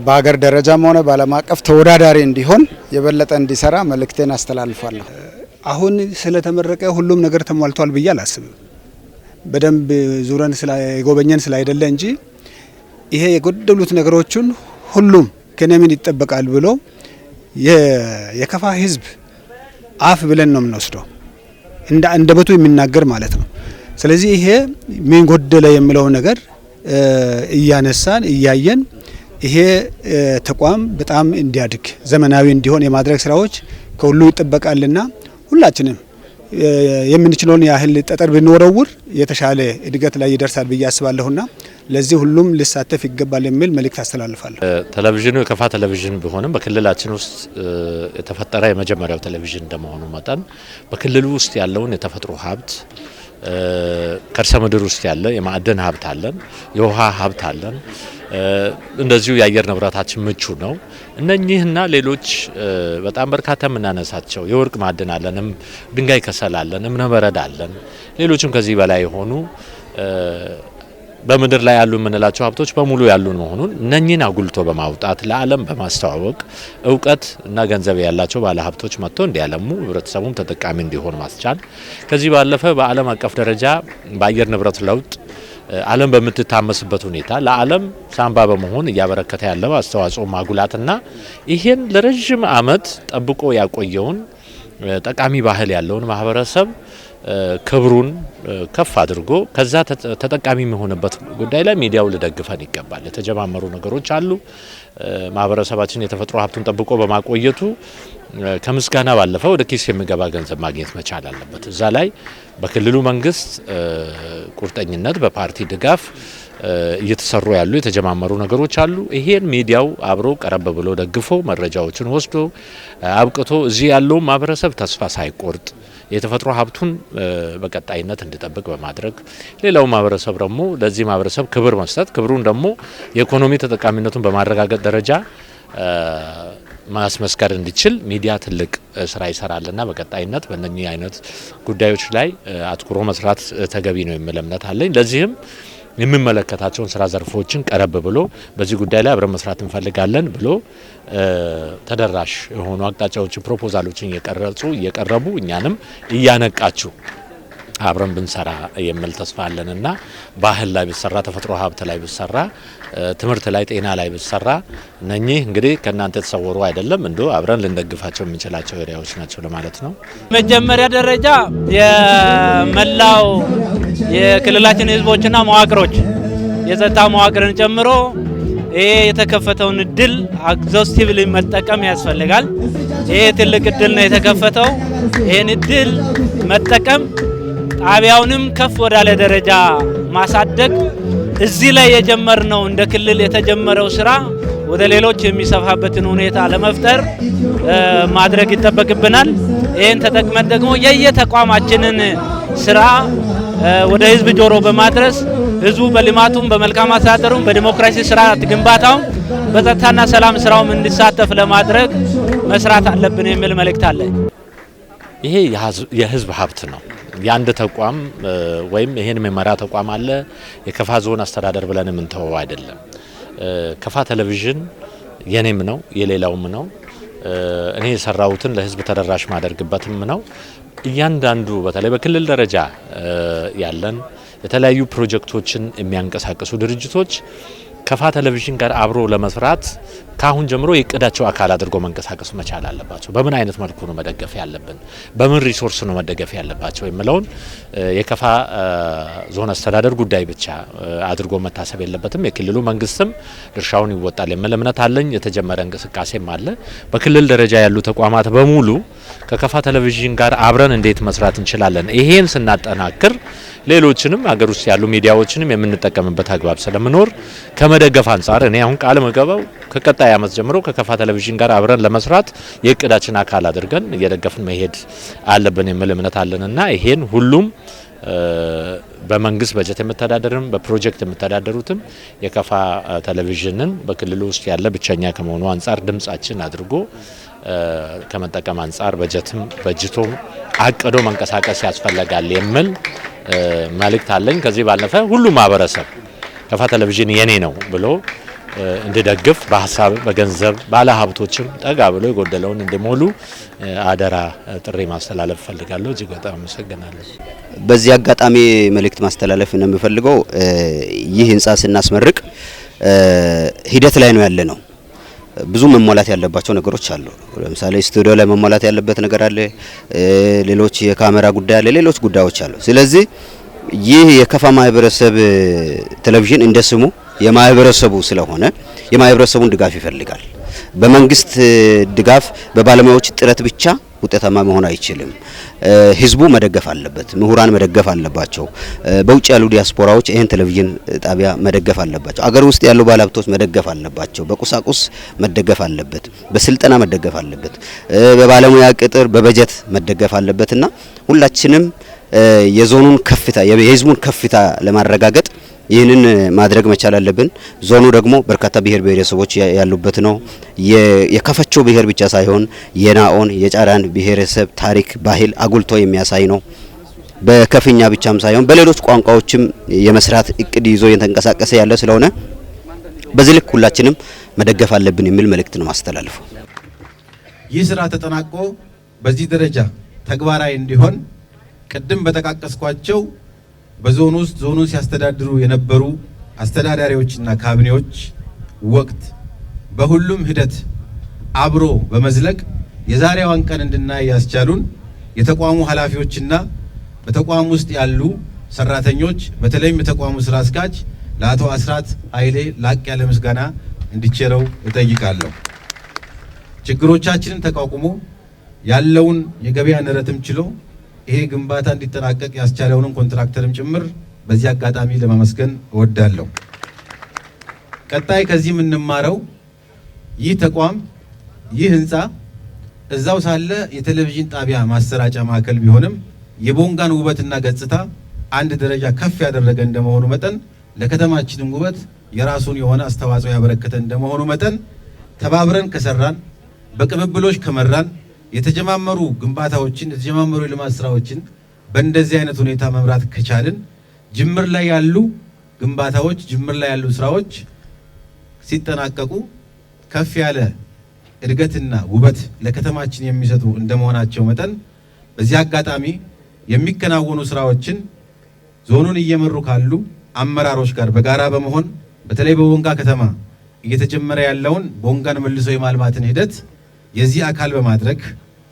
በሀገር ደረጃም ሆነ በዓለም አቀፍ ተወዳዳሪ እንዲሆን የበለጠ እንዲሰራ መልእክቴን አስተላልፋለሁ። አሁን ስለተመረቀ ሁሉም ነገር ተሟልቷል ብዬ አላስብም። በደንብ ዙረን ስለጎበኘን ስላይደለ እንጂ ይሄ የጎደሉት ነገሮችን ሁሉም ከኔ ምን ይጠበቃል ብሎ የከፋ ህዝብ አፍ ብለን ነው የምንወስደው፣ እንደ አንደበቱ የሚናገር ማለት ነው። ስለዚህ ይሄ ምን ጎደለ የሚለው ነገር እያነሳን እያየን ይሄ ተቋም በጣም እንዲያድግ ዘመናዊ እንዲሆን የማድረግ ስራዎች ከሁሉ ይጠበቃልና ሁላችንም የምንችለውን ያህል ጠጠር ብንወረውር የተሻለ እድገት ላይ ይደርሳል ብዬ አስባለሁና ለዚህ ሁሉም ሊሳተፍ ይገባል የሚል መልእክት አስተላልፋለሁ። ቴሌቪዥኑ የከፋ ቴሌቪዥን ቢሆንም በክልላችን ውስጥ የተፈጠረ የመጀመሪያው ቴሌቪዥን እንደመሆኑ መጠን በክልሉ ውስጥ ያለውን የተፈጥሮ ሀብት፣ ከርሰ ምድር ውስጥ ያለ የማዕድን ሀብት አለን፣ የውሃ ሀብት አለን፣ እንደዚሁ የአየር ንብረታችን ምቹ ነው። እነኚህና ሌሎች በጣም በርካታ የምናነሳቸው የወርቅ ማዕድን አለን፣ ድንጋይ ከሰል አለን፣ እብነበረድ አለን፣ ሌሎችም ከዚህ በላይ የሆኑ በምድር ላይ ያሉ የምንላቸው ሀብቶች በሙሉ ያሉን መሆኑን እነኚህን አጉልቶ በማውጣት ለዓለም በማስተዋወቅ እውቀት እና ገንዘብ ያላቸው ባለሀብቶች መጥተው እንዲያለሙ ህብረተሰቡም ተጠቃሚ እንዲሆን ማስቻል፣ ከዚህ ባለፈ በዓለም አቀፍ ደረጃ በአየር ንብረት ለውጥ ዓለም በምትታመስበት ሁኔታ ለዓለም ሳንባ በመሆን እያበረከተ ያለው አስተዋጽኦ ማጉላትና ይሄን ለረጅም ዓመት ጠብቆ ያቆየውን ጠቃሚ ባህል ያለውን ማህበረሰብ ክብሩን ከፍ አድርጎ ከዛ ተጠቃሚ የሚሆንበት ጉዳይ ላይ ሚዲያው ሊደግፈን ይገባል። የተጀማመሩ ነገሮች አሉ። ማህበረሰባችን የተፈጥሮ ሀብቱን ጠብቆ በማቆየቱ ከምስጋና ባለፈ ወደ ኪስ የሚገባ ገንዘብ ማግኘት መቻል አለበት። እዛ ላይ በክልሉ መንግስት ቁርጠኝነት በፓርቲ ድጋፍ እየተሰሩ ያሉ የተጀማመሩ ነገሮች አሉ። ይሄን ሚዲያው አብሮ ቀረብ ብሎ ደግፎ መረጃዎችን ወስዶ አብቅቶ እዚህ ያለው ማህበረሰብ ተስፋ ሳይቆርጥ የተፈጥሮ ሀብቱን በቀጣይነት እንዲጠብቅ በማድረግ ሌላው ማህበረሰብ ደግሞ ለዚህ ማህበረሰብ ክብር መስጠት፣ ክብሩን ደግሞ የኢኮኖሚ ተጠቃሚነቱን በማረጋገጥ ደረጃ ማስመስከር እንዲችል ሚዲያ ትልቅ ስራ ይሰራልና በቀጣይነት በእነኚህ አይነት ጉዳዮች ላይ አትኩሮ መስራት ተገቢ ነው የሚል እምነት አለኝ። ለዚህም የሚመለከታቸውን ስራ ዘርፎችን ቀረብ ብሎ በዚህ ጉዳይ ላይ አብረን መስራት እንፈልጋለን ብሎ ተደራሽ የሆኑ አቅጣጫዎችን፣ ፕሮፖዛሎችን እየቀረጹ እየቀረቡ እኛንም እያነቃችሁ አብረን ብንሰራ የሚል ተስፋ አለንና ባህል ላይ ቢሰራ፣ ተፈጥሮ ሀብት ላይ ቢሰራ፣ ትምህርት ላይ፣ ጤና ላይ ቢሰራ እነኚህ እንግዲህ ከእናንተ የተሰወሩ አይደለም፣ እንዶ አብረን ልንደግፋቸው የምንችላቸው area ዎች ናቸው ለማለት ነው። መጀመሪያ ደረጃ የመላው የክልላችን ህዝቦችና መዋቅሮች የጸጥታ መዋቅርን ጨምሮ ይሄ የተከፈተውን እድል exhaustively መጠቀም ያስፈልጋል። ይሄ ትልቅ እድል ነው የተከፈተው። ይሄን እድል መጠቀም ጣቢያውንም ከፍ ወዳለ ደረጃ ማሳደግ፣ እዚህ ላይ የጀመርነው እንደ ክልል የተጀመረው ስራ ወደ ሌሎች የሚሰፋበትን ሁኔታ ለመፍጠር ማድረግ ይጠበቅብናል። ይሄን ተጠቅመን ደግሞ የየተቋማችንን ስራ ወደ ህዝብ ጆሮ በማድረስ ህዝቡ በልማቱም በመልካም አስተዳደሩም በዲሞክራሲ ስርዓት ግንባታውም በጸጥታና ሰላም ስራውም እንዲሳተፍ ለማድረግ መስራት አለብን የሚል መልእክት አለ። ይሄ የህዝብ ሀብት ነው። የአንድ ተቋም ወይም ይሄን የሚመራ ተቋም አለ የከፋ ዞን አስተዳደር ብለን የምንተወው አይደለም። ከፋ ቴሌቪዥን የኔም ነው የሌላውም ነው። እኔ የሰራሁትን ለህዝብ ተደራሽ ማደርግበትም ነው። እያንዳንዱ በተለይ በክልል ደረጃ ያለን የተለያዩ ፕሮጀክቶችን የሚያንቀሳቅሱ ድርጅቶች ከፋ ቴሌቪዥን ጋር አብሮ ለመስራት ካሁን ጀምሮ የእቅዳቸው አካል አድርጎ መንቀሳቀስ መቻል አለባቸው። በምን አይነት መልኩ ነው መደገፍ ያለብን፣ በምን resource ነው መደገፍ ያለባቸው የሚለውን የከፋ ዞን አስተዳደር ጉዳይ ብቻ አድርጎ መታሰብ የለበትም። የክልሉ መንግስትም ድርሻውን ይወጣል የሚል እምነት አለኝ። የተጀመረ እንቅስቃሴም አለ። በክልል ደረጃ ያሉ ተቋማት በሙሉ ከከፋ ቴሌቪዥን ጋር አብረን እንዴት መስራት እንችላለን፣ ይሄን ስናጠናክር ሌሎችንም ሀገር ውስጥ ያሉ ሚዲያዎችንም የምንጠቀምበት አግባብ ስለምኖር ከመደገፍ አንጻር እኔ አሁን ቃል መገባው ከቀጣይ ከቀጣይ ዓመት ጀምሮ ከከፋ ቴሌቪዥን ጋር አብረን ለመስራት የእቅዳችን አካል አድርገን እየደገፍን መሄድ አለብን የሚል እምነት አለንና ይሄን ሁሉም በመንግስት በጀት የምተዳደርም በፕሮጀክት የምተዳደሩትም የከፋ ቴሌቪዥንን በክልሉ ውስጥ ያለ ብቸኛ ከመሆኑ አንጻር ድምጻችን አድርጎ ከመጠቀም አንጻር በጀትም በጅቶ አቅዶ መንቀሳቀስ ያስፈልጋል የሚል መልእክት አለኝ። ከዚህ ባለፈ ሁሉ ማህበረሰብ ከፋ ቴሌቪዥን የኔ ነው ብሎ እንዲደግፍ በሐሳብ በገንዘብ ባለ ሀብቶችም ጠጋ ብሎ የጎደለውን እንዲሞሉ አደራ ጥሪ ማስተላለፍ ፈልጋለሁ። እጅግ በጣም አመሰግናለሁ። በዚህ አጋጣሚ መልእክት ማስተላለፍ እንደምፈልገው ይህ ህንጻ ስናስመርቅ ሂደት ላይ ነው ያለነው። ብዙ መሟላት ያለባቸው ነገሮች አሉ። ለምሳሌ ስቱዲዮ ላይ መሟላት ያለበት ነገር አለ፣ ሌሎች የካሜራ ጉዳይ አለ፣ ሌሎች ጉዳዮች አሉ። ስለዚህ ይህ የከፋ ማህበረሰብ ቴሌቪዥን እንደስሙ የማህበረሰቡ ስለሆነ የማህበረሰቡን ድጋፍ ይፈልጋል። በመንግስት ድጋፍ በባለሙያዎች ጥረት ብቻ ውጤታማ መሆን አይችልም። ህዝቡ መደገፍ አለበት፣ ምሁራን መደገፍ አለባቸው። በውጭ ያሉ ዲያስፖራዎች ይሄን ቴሌቪዥን ጣቢያ መደገፍ አለባቸው። አገር ውስጥ ያሉ ባለሀብቶች መደገፍ አለባቸው። በቁሳቁስ መደገፍ አለበት፣ በስልጠና መደገፍ አለበት፣ በባለሙያ ቅጥር በበጀት መደገፍ አለበትና ሁላችንም የዞኑን ከፍታ የህዝቡን ከፍታ ለማረጋገጥ ይህንን ማድረግ መቻል አለብን። ዞኑ ደግሞ በርካታ ብሔር ብሔረሰቦች ያሉበት ነው። የከፈቾ ብሔር ብቻ ሳይሆን የናኦን የጫራን ብሔረሰብ ታሪክ ባህል አጉልቶ የሚያሳይ ነው። በከፍኛ ብቻም ሳይሆን በሌሎች ቋንቋዎችም የመስራት እቅድ ይዞ እየተንቀሳቀሰ ያለ ስለሆነ በዚህ ልክ ሁላችንም መደገፍ አለብን የሚል መልእክት ነው ማስተላልፈው። ይህ ስራ ተጠናቆ በዚህ ደረጃ ተግባራዊ እንዲሆን ቅድም በተቃቀስኳቸው በዞኑ ውስጥ ዞኑን ሲያስተዳድሩ የነበሩ አስተዳዳሪዎችና ካቢኔዎች ወቅት በሁሉም ሂደት አብሮ በመዝለቅ የዛሬዋን ቀን እንድናይ ያስቻሉን የተቋሙ ኃላፊዎችና በተቋሙ ውስጥ ያሉ ሰራተኞች በተለይም የተቋሙ ስራ አስኪያጅ ለአቶ አስራት ኃይሌ ላቅ ያለ ምስጋና እንዲቸረው እጠይቃለሁ። ችግሮቻችንን ተቋቁሞ ያለውን የገበያ ንረትም ችሎ ይሄ ግንባታ እንዲጠናቀቅ ያስቻለውን ኮንትራክተርም ጭምር በዚህ አጋጣሚ ለማመስገን እወዳለሁ። ቀጣይ ከዚህ የምንማረው ይህ ተቋም ይህ ህንፃ እዛው ሳለ የቴሌቪዥን ጣቢያ ማሰራጫ ማዕከል ቢሆንም የቦንጋን ውበትና ገጽታ አንድ ደረጃ ከፍ ያደረገ እንደመሆኑ መጠን ለከተማችንም ውበት የራሱን የሆነ አስተዋጽኦ ያበረከተ እንደመሆኑ መጠን ተባብረን ከሰራን በቅብብሎች ከመራን የተጀማመሩ ግንባታዎችን የተጀማመሩ የልማት ስራዎችን በእንደዚህ አይነት ሁኔታ መምራት ከቻልን ጅምር ላይ ያሉ ግንባታዎች ጅምር ላይ ያሉ ስራዎች ሲጠናቀቁ ከፍ ያለ እድገትና ውበት ለከተማችን የሚሰጡ እንደመሆናቸው መጠን በዚህ አጋጣሚ የሚከናወኑ ስራዎችን ዞኑን እየመሩ ካሉ አመራሮች ጋር በጋራ በመሆን በተለይ በቦንጋ ከተማ እየተጀመረ ያለውን ቦንጋን መልሶ የማልማትን ሂደት የዚህ አካል በማድረግ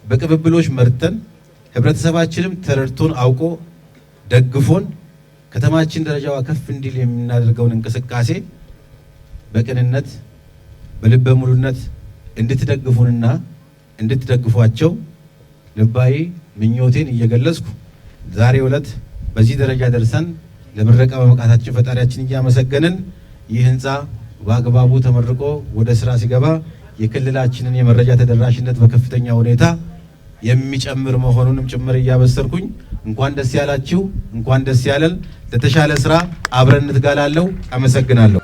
በቅብብሎች መርተን ህብረተሰባችንም ተረድቶን አውቆ ደግፎን ከተማችን ደረጃዋ ከፍ እንዲል የምናደርገውን እንቅስቃሴ በቅንነት በልበ ሙሉነት እንድትደግፉንና እንድትደግፏቸው ልባዊ ምኞቴን እየገለጽኩ ዛሬ ዕለት በዚህ ደረጃ ደርሰን ለምረቃ በመብቃታችን ፈጣሪያችን እያመሰገንን ይህ ህንፃ በአግባቡ ተመርቆ ወደ ስራ ሲገባ የክልላችንን የመረጃ ተደራሽነት በከፍተኛ ሁኔታ የሚጨምር መሆኑንም ጭምር እያበሰርኩኝ እንኳን ደስ ያላችሁ፣ እንኳን ደስ ያለን። ለተሻለ ስራ አብረን እንትጋላለን። አመሰግናለሁ።